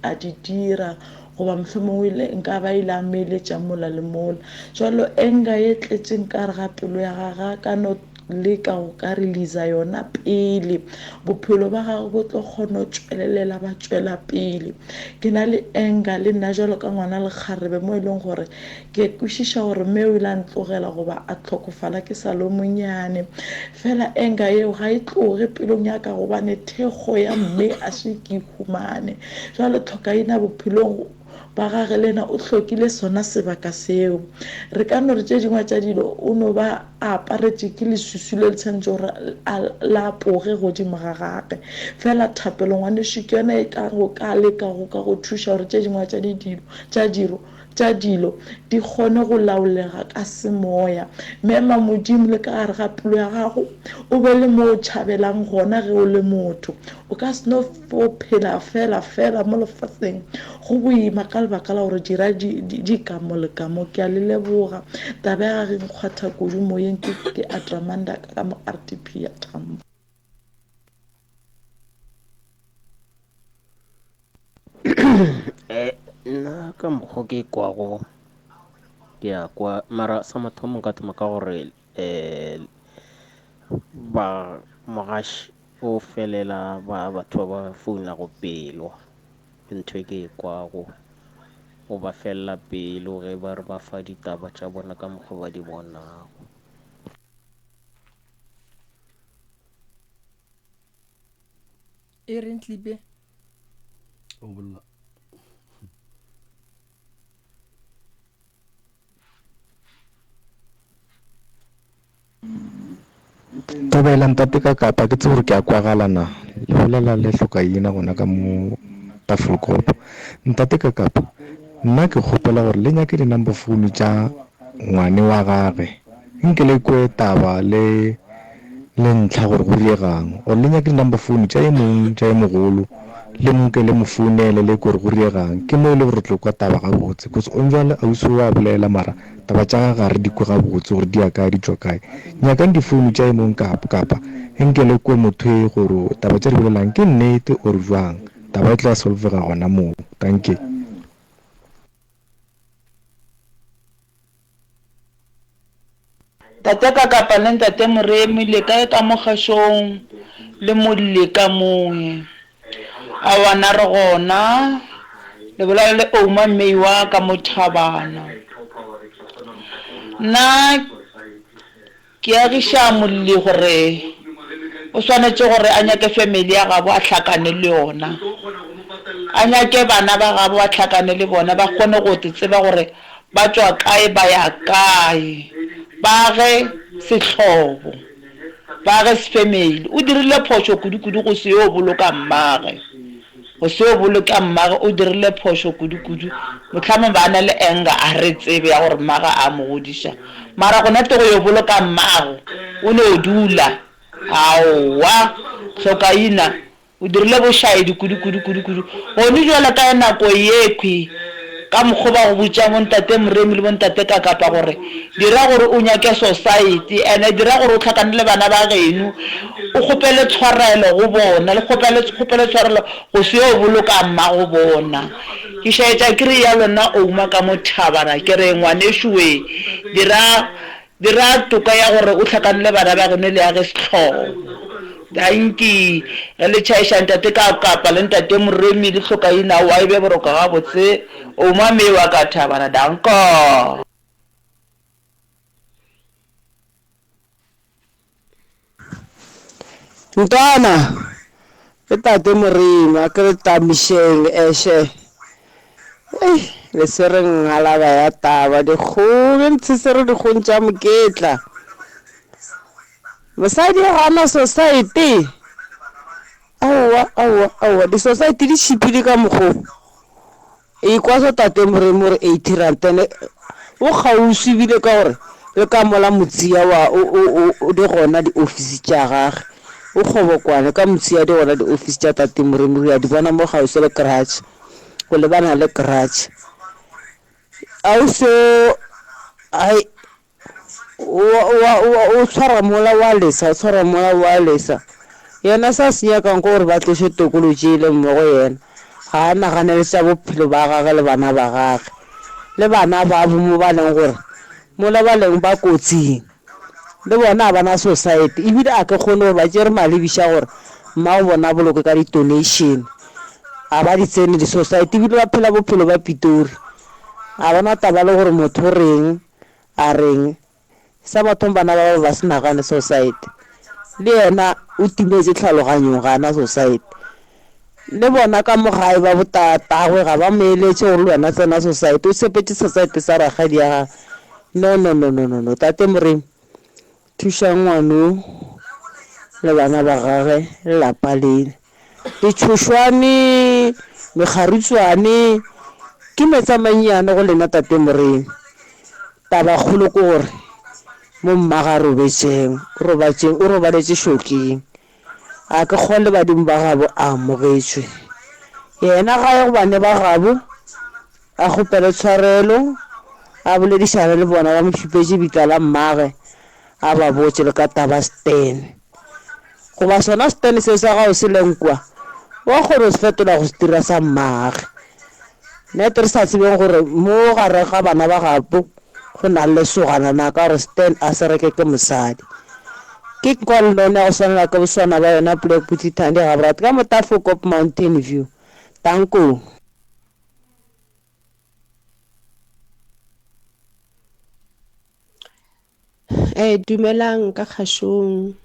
a di dira goba mohlomongwe ile nka ba ile a meeletša mola le mola jalo enga ye tletšeng ka re ga pelo ya gage a ka no leka go ka releasa yona pele bophelo ba gagwe bo tlo kgona go tšwelelela ba tšwela pele. Ke na le anger le nna jwalo ka ngwana lekgarebe mo e leng gore ke kwešiša gore mme o ile a ntlogela goba a hlokofala ke sa le monyane. Fela anger yeo ga e tloge pelong ya ka gobane thekgo ya mme a se ke e humane. Jwale tlhokaina bophelong ba gage le yena o hlokile sona sebaka seo. Re ka no re tše dingwe tša dilo o no ba a aparetše ke leswiswi le le tshwanetše gore a la apoge godimo ga gage. Fela thapelo ngwanešu ke yona e ka go ka leka go ka go thuša gore tše dingwe tša didilo tša diro tša dilo di kgone go laolega ka semoya. Mema Modimo le ka gare ga pelo ya gago, o be le mo o tšhabelang gona ge o le motho. O ka se no fo phela fela fela mo lefaseng go boima ka lebaka la gore dira di, di, di ka mo le ka mo. Ke a le leboga. Taba ya gage e nkgwatha kudu moyeng. Ke, ke Adramanda ka mo RTP ya Tambo. Eh, nna ka mokgwa ke kwago ke a kwa mara sa mathomo nka thoma ka gore um ba mogaši o felela ba batho ba ba founago pelo ke ntho e ke e kwago o ba felela pelo ge ba re ba fa ditaba tša bona ka mokgwa ba di bonago. E reng tlipe? O bolela. Thobela ntate ka kapa ke tsebe gore ke a kwagala na le bolela le hlokaina gona ka mo Tafelkop. Ntate ka kapa nna ke kgopela gore le nyake di number phone tša ngwane wa gage nke le kwe taba le le ntlha gore go riegang or le nyake di number phone tša e mong tša e mogolo le nke le mo founele le kwe gore go riegang ke mo e le gore re tlo kwa taba gabotse cause on jwale ausi o a bolela mara Taba tša gage ga re di kwe gabotse gore di ya kae di tšwa kae. Nyakang difounu tša e mong kapa, kapa nke le kwe motho e gore taba tše di bolelang ke nnete or bjang. Taba e tla solvega gona moo. Dankie. Tate Kakapa le Ntate Moremi le kae ka mo kgašong le molle ka moe? Aowa na re gona le bolela le Ouma Meiwa ka mo Thabana. Nna ke agiša molli gore o swanetše gore a nyake family ya gabo a hlakane le yona. A nyake bana ba gabo a hlakane le bona ba kgone go tseba gore ba tšwa kae ba ya kae. Ba age sehlobo. Ba ge Sfemeli o dirile phošo kudu-kudu go se yo boloka mmage. Go se yo boloka mmage o dirile phošo kudu-kudu. Mohlamong ba na le anger a re tsebe ya gore mmage a mo godiša. Mara gona te go yo boloka mmago o no dula. Aowa hlokaina O dirile bošaedi kudu, kudu, kudu, kudu. Gone bjale ka nako yekhwi, ka mokgo ba go botša bontate Moremi le bontate Kakapa gore, Dira gore o nyake society, ene dira gore o hlakane le bana ba geno, o kgopele tshwarelo go bona, le kgopele, kgopele tshwarelo go se yo boloka mmago bona. Ke šaetša ke re ya lona Ouma ka mo thabana, ke re, Ngwanešu we, dira Dira toka ya gore o hlakane le bana ba geno le age sehlobo. Dankie. Ge le tšhaiša ntate ka kapa le ntate Moremi le hlokaina aowa e be boroko gabotse. Ouma me wa ka thabana. Danko. Ntwana, ke tate Moremi, a ke re tamišeng eshe. Ei, le swere ngalaba ya taba, dikgong, le ntshesere dikgong tša moketla. Mosadi ga a na society. Aowa, aowa, aowa, di-society di tšhipile ka mokgo. Ekwa so tate Moremi o re 80 rand ene o kgauswi ebile ka gore le ka mola Motsia wa o o o di gona di office tša gage o kgobokwane ka Motsia di gona di office tša tate Moremi re a di bona mo kgauswi le garage go lebana le garage ausi o ai O tshwara mola wa lesa, o tshwara mola wa lesa. Yena se a se nyakang ke gore ba tloše tokolo tše e leng mo go yena. Ga a naganele tša bophelo ba gage le bana ba gage. Le bana babo mo ba leng gore mola ba leng ba kotsing. Le bona ga ba na society ebile a ke kgone gore ba tšere malebiša gore mmago bona a bolokwe ka di donation. Ga ba di tsene di society ebile ba phela bophelo ba Pitori. Ga ba na taba le gore motho o reng a reng. Sa mathomo bana ba ba ba se nagane society. Le yena o timetše tlhaloganyong ga a na society. Le bona ka mo gae ba botatagwe ga ba mo eletše gore le wena tsena society. O tshepetše society sa rakgadi ya gagwe. No no no no no no tate Moremi thuša ngwano le bana ba gage le lapa lele. Ditšhošwane, mekgarutswane ke meetse a mannyane go lena tate Moremi. Tabakgolo ke gore mo mmaga a robetšeng, o robatšeng, o robaletše šokeng. A ke kgole badimo ba gabo a amogetšwe. Yena ga ye go bane ba gabo a kgopele tshwarelo, a boledišane le bona ba mo šupetše bitla la mmage a ba botše le ka taba Stan. Goba sona Stan seo sa gago se leng kwa, wa kgona go se fetola go se dira sa mmage. Nete re sa tsebeng gore mo gare ga bana ba gabo go na le lesogana na ka gore Stan a se reke ke mosadi. Ke kwa lone ya go swanela ke boswana ba yona Black Booty Thandi Gabrad ka mo Tafelkop Mountain View. Danko. Ee, dumelang ka kgašong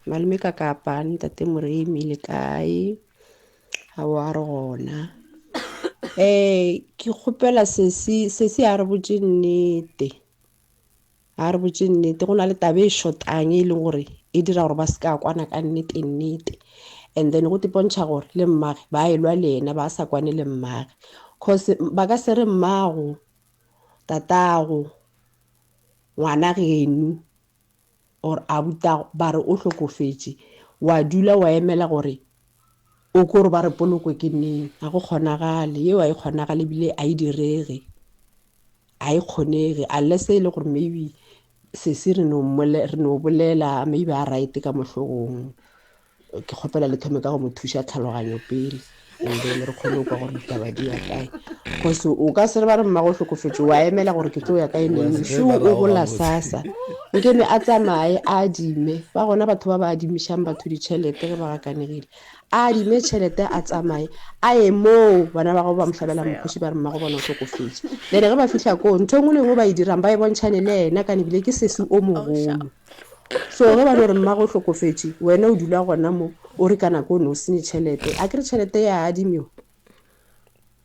malome ka kapa ntate Moremi le kae aowa re gona um ke kgopela sesi sesi a re botše nnete a re botše nnete go na le taba e shotang e leng gore e dira gore ba se ka kwana ka nnete nnete and then go tipontšha gore le mmage ba elwa le yena ba sa kwane le mmage cause ba ka se re mmago tatago ngwana geno or abutago ba re o hlokofetše wa dula wa emela gore o ko re ba re polokwe ke neng ga go kgonagale yeo a e kgonagale ebile a e direge a e kgonege unless e le gore maybe sesi re no re no bolela maybe a right ka mo hlogong ke kgopela le thome ka go mo thuša tlhaloganyo pele and then re kgone go kwa gore ditaba di ya kae cause o ka se re ba re mmago hlokofetše wa emela gore ke tlo ya kae neng šo o gola sasa nkene a tsamaye a adime ba gona batho ba ba adimišang batho ditšhelete ge ba gakanegile a adime tšhelete a tsamaye a ye moo bana ba gago ba mo hlabela mokgoši ba re mmago bona o hlokofetše then ge ba fihla koo ntho e nngwe le nngwe ba e dirang ba e bontšhane le ena kane ebile ke sesi o mogolo So ge ba no re mmago o hlokofetše, wena o dula gona mo, o re ka nako o ne o sene tšhelete. A ke re tšhelete ya adimiwa?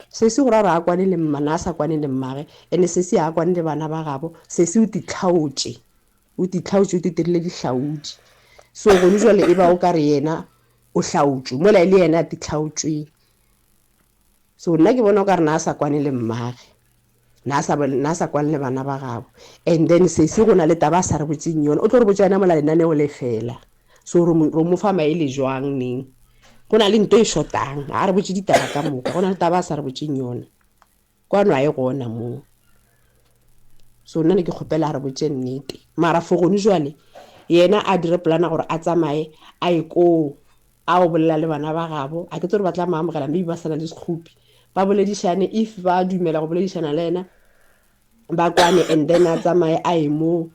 Sesi go ra gore a kwane le mma, na a sa kwane le mmage, ene sesi a kwane le bana ba gabo, sesi o titlhaotše, o titlhaotše, o titirile dihlaodi. So gone jwale e ba o ka re yena o hlaotšwe, mola e le yena a titlhaotšweng. So nna ke bona o ka re na a sa kwane le mmage. Na sa na sa kwane le bana ba gabo. And then sesi go na le taba a sa re botseng yona. O tlo re botsa yona mola lenaneo le fela. So re mo re mo fa maele jwang neng? Go na le nto e shotang. A re botse ditaba ka moka. Go na le taba a sa re botseng yona. Kwano a e gona moo. So nna ne ke kgopela a re botse nnete. Mara for gone jwale yena a dire polana gore a tsamaye a ye koo a o bolela le bana ba gabo a ke tsore ba tla mo amogela maybe ba sa na le sekgopi ba boledišane if ba dumela go boledišana le ena ba kwane and then a tsamaye a ye moo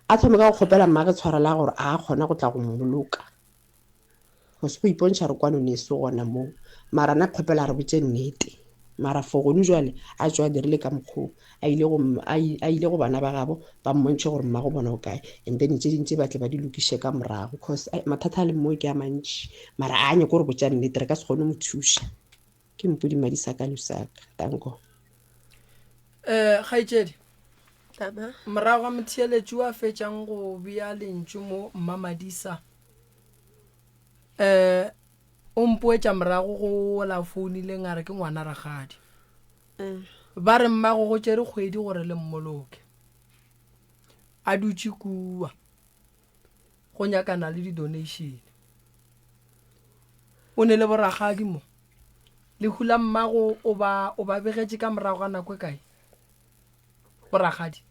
a thome ka go kgopela mmage tshwarela gore a kgona go tla go mmoloka go se go ipontšha re kwano ne se gona moo mara na kgopela re botse nnete mara for gone jwale a tswa a dirile ka mokgoo a ile go a ile go bana ba gabo ba mmontšhe gore mmago bona o kae and then tše ding tše batle ba di lokiše ka morago cause mathata a leng mo ke a mantši mara a nyako gore botša nnete re ka se kgone mo thuša ke mpodi madi sa ka lusaka tanko um kgaetšedi morago ga motheeletši wa fetšang go bea lentšu mo mmamadisa um o mpoetša morago go la founileng a re ke ngwana rakgadi Ba re mmago go tšere kgwedi gore le mmoloke. A dutše kua go nyakana le di-donation. O ne le borakgadi mo. Lehu la mmago o ba o ba begetše ka morago ga nako e kae? Borakgadi.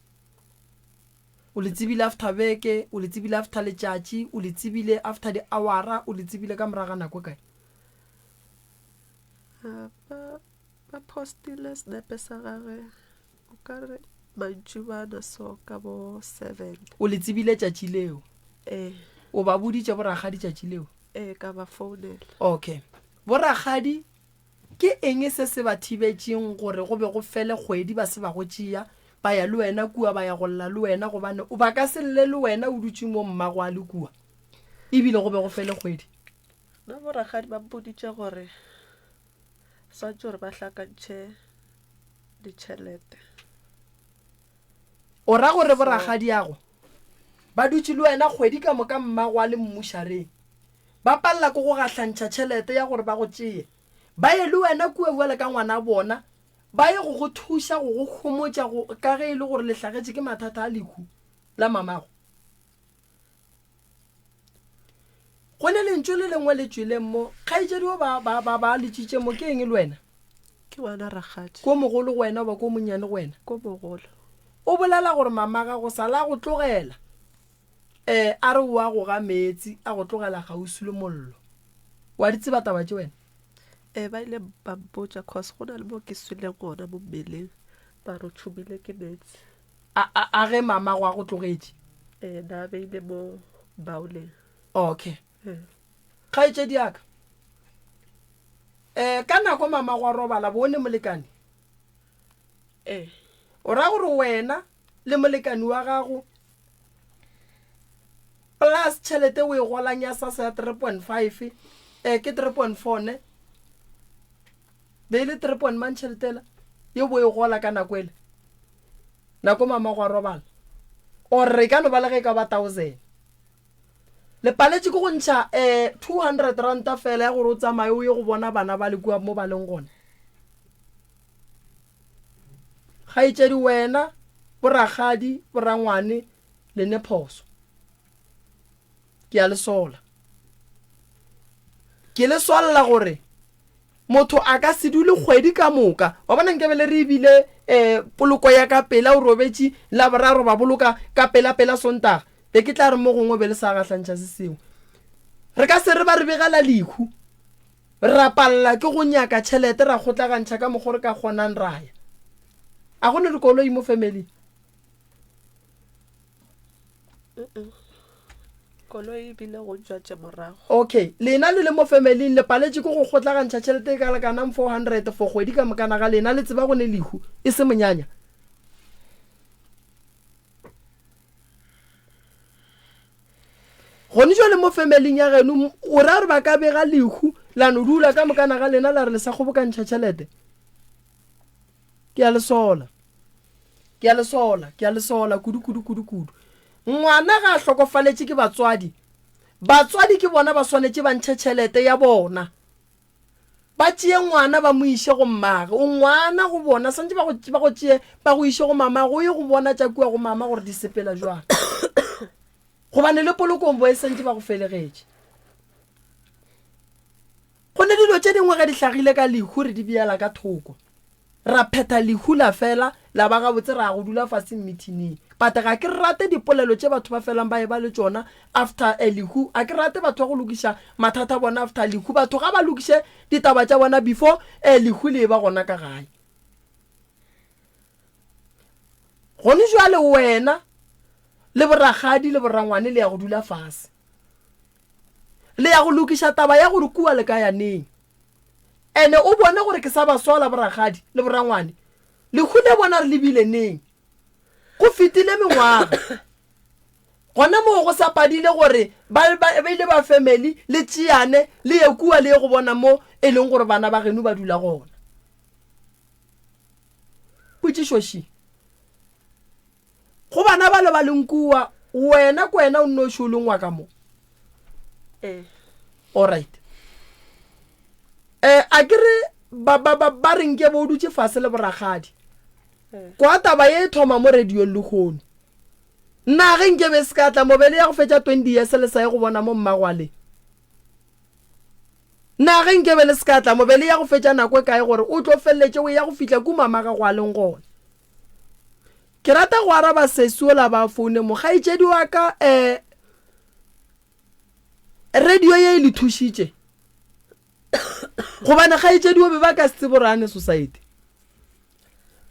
O le tsebile after beke, o le tsebile after letšatši, o le tsebile after di-hour-a, o le tsebile ka morago ga nako e kae? Ba, ba postile senepe sa gage o ka re. Mantšibana so ka bo 7. O le tsebile tšatši leo? Ee. O ba boditše borakgadi tšatši leo? Ee, ka ba founela. Okay. Borakgadi, ke eng se se ba thibetšeng gore go be go fele kgwedi ba se ba go tšea, ba ya le wena kua, ba ya go lla le wena, gobane ba ka se lle le wena o dutše mo mmago a le kua, ebile go be go fele kgwedi? Nna borakgadi ba mpoditše gore swantše gore ba hlakantšhe ditšhelete. O ra gore borakgadiago ba dutše le wena kgwedi ka moka mmago a le mmušareng, ba palela ke go gahlantšha tšhelete ya gore ba go tšee ba ye le wena kua bjale ka ngwana bona, ba ye go go thuša go go homotša go ka ge e le gore le hlagetše ke mathata a lehu la mamago? Go ne lentšu le lengwe le tšweleng mo, kgaetšedi o ba, ba, ba, ba letšitše mo, ke eng le wena? Ke ngwana rakgadi. Ko mogolo go wena goba ko monnyane go wena? Ko mogolo. O bolela gore mama gago sala a go tlogela, eh, a re o a go ga meetse, a go tlogela kgauswi le mollo. Wa di tseba taba tše wena? Eh, ba ile ba mpotša, cause go na le mo ke sweleng gona mo mmeleng, ba re o tšhumile ke meetse. A, a, a ge mama go a go tlogetše? Ee, na beile mo baoleng. Okay. Ee. Kgaetšedi ya ka, eh, ka nako mama go a robala, bone molekane? Ee. O ra gore wena le molekane wa gago plus tšhelete o e golang ya SASSA ya 3.5, eh, ke 3.4 ne? Be e le 3 point mang tšhelete ela ye bo e gola ka nako ele? Nako mama go a robala. Or e ka no ba le ge e ka ba thousand. Le paletše ke go ntšha eh 200 ranta fela ya gore o tsamaye o ye go bona bana ba le kua mo ba leng gona. Kgaetšedi wena, borakgadi, borangwane le ne phoso. Ke a le sola. Ke le solla gore Motho a ka se dule kgwedi ka moka. Wa bona, nkabe le re e bile um poloko ya ka pela, o robetše Laboraro ba boloka ka pela-pela Sontaga, be ke tla re mo gongwe be le sa gahlantšha se sengwe. Re ka se re ba re begela lehu, ra palela ke go nyaka tšhelete, ra kgotlagantšha ka mokgo re ka kgonang ra ya. A go ne dikoloi mo family? Koloi e bile go tšwa tše morago. Okay, lena le le mo familing le paletše ke go kgotlagantšha tšhelete e ka lekanang 400 for kgwedi ka mokana ga lena, le tseba go ne lehu e se monyanya. Gone jwale mo familing ya geno o ra gore ba ka bega lehu la no dula ka mokana ga lena la re le sa kgobokantšha tšhelete? Ke a le sola. Ke a le sola, ke a le sola kudu, kudu, kudu, kudu. Ngwana ga a hlokofaletše ke batswadi, batswadi ke bona ba swanetše ba ntšhe tšhelete ya bona, ba tšee ngwana ba mo iše go mmage. O ngwana go bona, swantše ba go, ba go tšee ba go iše go mamago, o ye go bona tša kua go mama gore di sepela jwang. Gobane le polokong bo e santše ba go felegetše. Go ne dilo tše dingwe ge di hlagile ka lehu re di beela ka thoko. Ra phetha lehu la fela la ba gabotse ra ya go dula fase mmithining. But ga ke rate dipolelo tše batho ba felang ba eba le tšona after a lehu. A ke rate batho ba go lokiša mathata a bona after lehu. Batho ga ba lokiše ditaba tša bona before a lehu le eba gona ka gae. Gone jwale wena le borakgadi le borangwane le ya go dula fase. Le ya go lokiša taba ya gore kua le ka ya neng. Ene o bone gore ke sa ba sola borakgadi le borangwane. Lehu le bona re lebile neng? Go fetile mengwaga. Gona moo go sa padile gore ba, ba, ba ile ba family le tšeane le ye kua le ye go bona mo e leng gore bana ba geno ba dula gona. Potšišo še. Go bana bale ba leng kua, wena ke wena o nnoši o leng wa ka mo. Ee. Alright. Eh, a ke re ba, ba, ba, ba re nke bo o dutše fase le borakgadi. Ee. Kwa taba ye e thoma mo radiong lehono. Nna ge nke be se ka tla mo be le ya go fetša 20 years le sa ye go bona mo mmagwale. Na ge nke be le se ka tla mo be le ya go fetša nako e kae gore o tlo feleletše o ya go fihla ku mama gago a leng gona. Ke rata go araba sesi ola ba foune mo. Kgaetšedi wa ka, eh, radio ye e le thušitše. Gobane kgaetšedi o be ba ka se tsebe gore a ne society.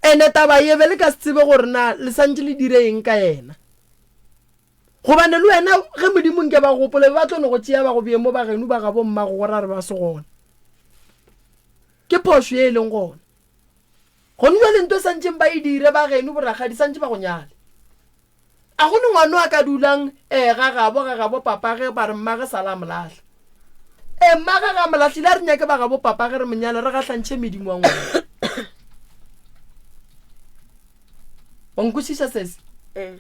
Ene taba ye be le ka se tsebe gore na le santše le dire eng ka yena. Gobane le wena ge Modimo nke ba gopole be ba tlo no go tšea ba go bee mo ba geno ba gabo mmago gore a re ba se gona. Ke phošo ye e leng gona. Gone jwale nto e santšeng ba e dire ba geno borakgadi santše ba go nyale. A go ne ngwano a ka dulang eh ga gabo ga gabo papage ba re mmage sala a mo lahla. Eh mmage ga mo lahlile a re nyake ba gabo papage re mo nyale re gahlantšhe medimo wa ngwana. Wa nkwešiša sesi? Eh.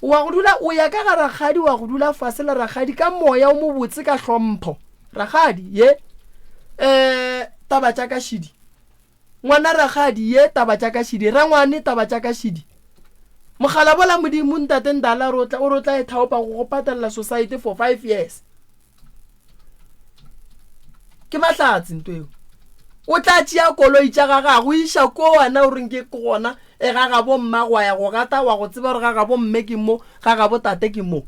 Wa go dula o ya ka ga rakgadi wa go dula fase le rakgadi ka moya o mobotse ka hlompho. Rakgadi ye eh taba tša ka šidi. Ngwana rakgadi ye taba tša ka šidi. Rangwane taba tša ka šidi. Mogala bola modimo ntate ndala re o tla o re o tla e thaopa go go patalela society for 5 years. Ke mahlatse nto eo. O tla tšea koloi tša gage a go iša ko wena o reng ke gona e ga gabo mma go ya go gata wa go tseba gore ga gabo mme ke mo ga gabo tate ke mo.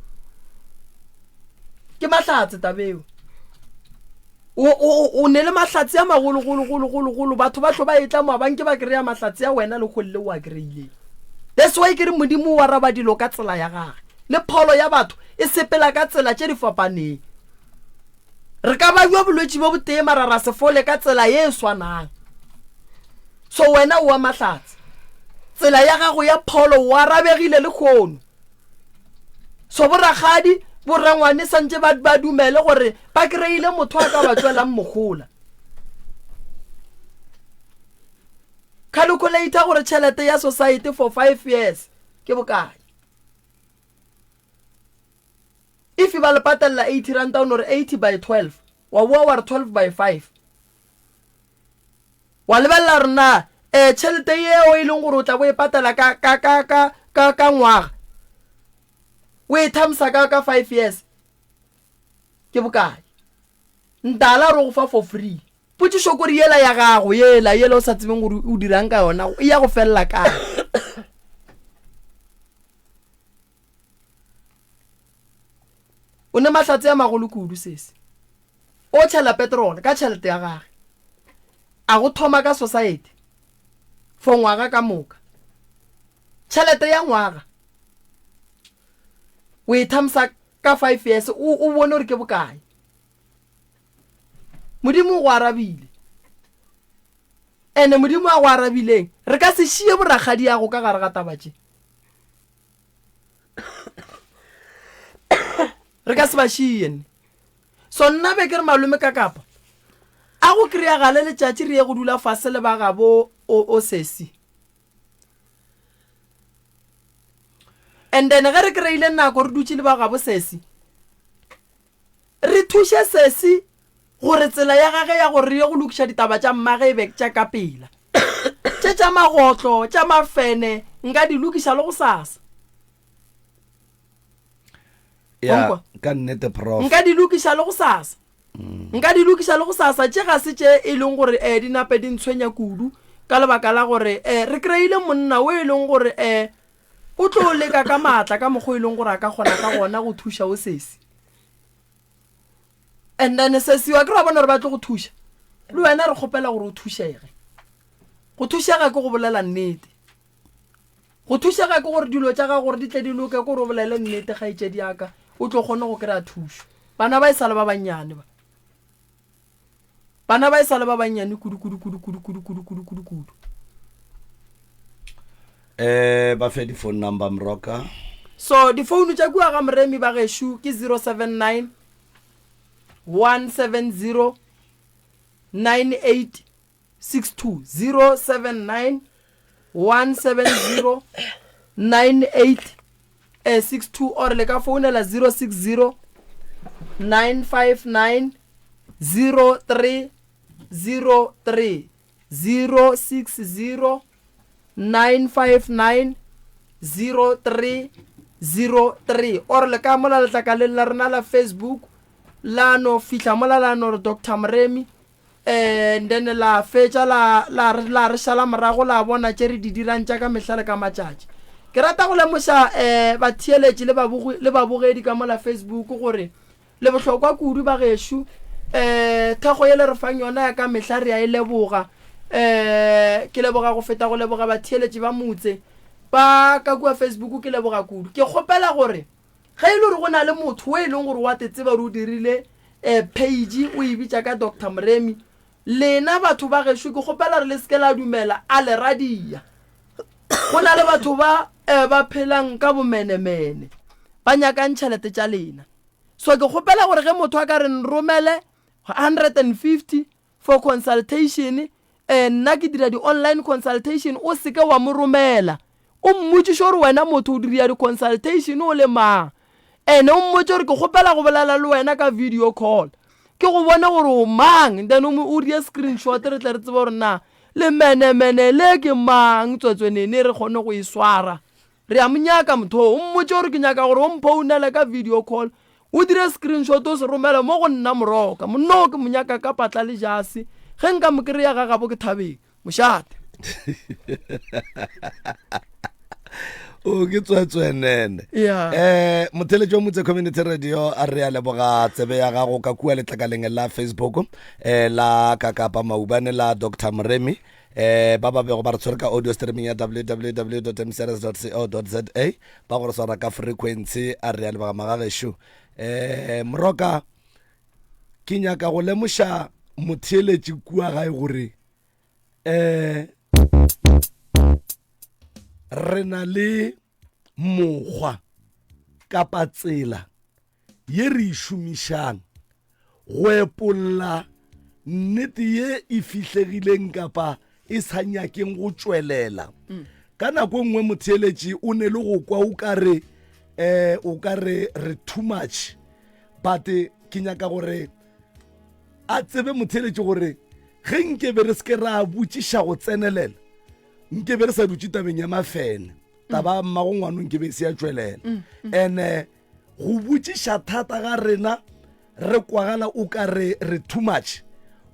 Ke mahlatse taba eo. O, o, o ne le mahlatse a magologologologologolo batho ba hlo ba etla mo ba nke ba kry-a mahlatse a wena le kgolle o a kry-ileng. That's why ke re Modimo o araba dilo ka tsela ya gage. Le pholo ya batho e sepela ka tsela tše di fapaneng. Re ka babja bolwetši bo botee mara ra se fole ka tsela ye e swanang. So wena o wa mahlatse. Tsela ya gago ya pholo o arabegile lehono. So borakgadi, borangwane santše ba, ba dumele gore ba kry-ile motho a ka ba tswelang mogola. Calculator gore tšhelete ya society for 5 years ke bokae. If ba le patelela 80 ranta o no re 80 by 12 wa boa wa re 12 by 5 wa lebelela gore na um tšhelete yeo e leng gore o tla bo e patela ka ka ka ka ka ka ngwaga o e thamsa ka ka 5 years ke bokae ntala re go fa for free potšišo kore yela ya gago yela yela o sa tsebeng gore o dirang ka yona e ya go felela kae O ne mahlatse a magolo kudu sesi. O tšhela petrol ka tšhelete ya gage. A go thoma ka society for ngwaga ka moka. Tšhelete ya ngwaga o e thamsa ka 5 years o o bone gore ke bokae. Modimo o go arabile. Ene Modimo a go arabileng re ka se šie borakgadiago ka gare ga taba tše. Re ka se ba šie nne. So nna be ke re malome ka kapa a go kry-agale letšatši re ye go dula fase le ba gabo o, o sesi. And then ge re kry-ile nako re dutše le ba gabo sesi, re thuše sesi gore tsela ya gage ya gore re ye go lokiša ditaba tša mmage e be tša ka pela. Tše tša magotlo, tša mafene, nka di lokiša le gosasa. Ya, ka nnete prof. Nka di lokiša le gosasa. Nka di lokiša le gosasa. Tše ga se tše e leng gore um di nape di ntshwenya kudu ka lebaka la gore um re kry-ile monna o e leng gore um o tlo leka ka maatla ka mokgwa e leng gore a ka kgona ka gona go thuša o sesi. And then sesi wa kry wa bona gore ba tlo go thuša le wena re kgopela gore o thušege. Go thušega ke go bolela nnete. Go thušega ke gore dilo tša gago gore di tle di loke ke gore o bolele nnete kgaetšedi ya ka o tlo kgone go kry-a thušo. Bana ba e sa le ba bannyane ba. Bana ba e sa le ba bannyane kudu kudu kudu kudu kudu kudu kudu kudu kudu. Eh ba fe di phone number mroka. So difounu tša kua ga Moremi ba gešo ke 079 170 9862 079 170 9862 or le ka founela 060 959 0303 060 959 0303 or le ka mola letlakaleng la rena la Facebook la no fihla mola la no re Doctor Moremi and then la fetša la la re la re šala morago la bona tše re di dirang tša ka mehla le ka matšatši. Ke rata go lemoša um batheeletši le babogi le babogedi ka mola Facebook gore Le bohlokwa kudu bagešo. Um thekgo ye le re fang yona ya ka mehla re a e leboga. Um ke leboga go feta go leboga batheeletši ba motse ba ka kua Facebook ke leboga kudu. Ke kgopela gore ge e le gore go na le motho o e leng gore wa te tseba gore o dirile um page o e bitša ka Doctor Moremi, lena batho ba gešo ke kgopela gore le se ke la dumela a le radia. Go na le batho ba um ba phelang ka bomenemene ba nyakang tšhelete tša lena. So ke kgopela gore ge motho a ka re nromele 150 for consultation, eh, nna ke dira di-online consultation, o seke wa mo romela. O mmotšiše gore wena motho o dira di-consultation o le mang. Ene o mmotše gore ke kgopela go bolela le wena ka video call. Ke go bone gore o mang, then o o die screenshot re tle re tsebe gore na lemenemene le ke mang tswetswenene re kgone go e swara. Re a mo nyaka motho o, o mmotše gore ke nyaka gore o mphounele ka video call, o dire screenshot o se romele mo go nna Moroka. Monna o ke mo nyaka ka patla le jase, ge nka mo kry-a ga gabo ke thabeng. Mošate. O ke tswetswenene. Yeah. Eh motheletši wa Motse Community Radio a re a leboga tsebe ya gago ka kua letlakaleng la Facebook eh la Kakapa Maubane la Dr Moremi eh ba ba bego ba re tshwere ka audio streaming ya www.mcrs.co.za ba go re swara ka frequency a re a leboga magagešo eh moroka ke nyaka go lemoša motheeletši kua gae gore eh re na le mokgwa kapa tsela ye re e šomišang go epolla nnete ye e fihlegileng kapa e sa nyakeng go tšwelela mm. ka nako e nngwe motheeletši o ne le go kwa o ka re um o ka re re too much but ke nyaka gore a tsebe motheeletši gore ge nke be re se ke ra botšiša go tsenelela nke be re sa dutše tabeng ya mafene taba mmago ngwano nke be e se ya tšwelela mm, mm. and Go botšiša thata ga rena re kwagala o ka re re too much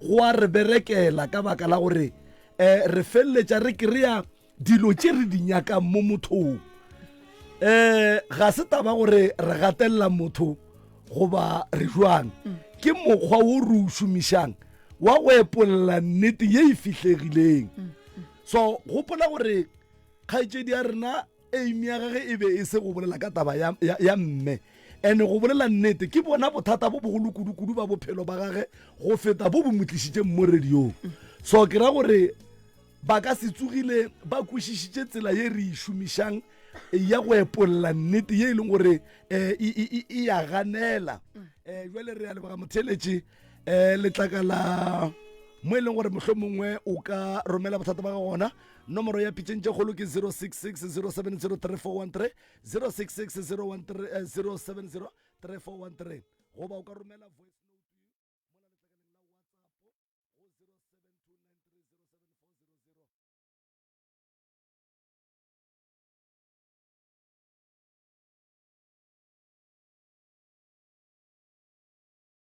go a re berekela ka baka la gore um re feleletša re kry-a dilo tše re di nyakang mo mothong. Um ga se taba gore re gatelela motho goba re jwang, ke mokgwa wo re o šomišang wa go epolla nnete ye e fihlegileng. So gopola gore kgaetšedi ya rena Aim ya gage e be e se go bolela ka taba ya, ya, ya mme. Ene go bolela nnete, ke bona bothata bo bogolo kudu-kudu ba bophelo ba gage go feta bo bo mo tlišitšeng mo radiong. So ke ra gore ba ka se tsogile ba kwešišitše tsela ye re e šomišang ya go epolla nnete ye e leng gore um e, e ya ganela. Um jwale re a leboga motheeletši um letlakala mo e leng gore mohlomongwe o ka romela bothata ba gago gona. Nomoro ya pitšeng tše kgolo ke 066 070 3413, 066 070 3413, goba o ka romela voice note mola letlakaleng la WhatsApp go 0729307400.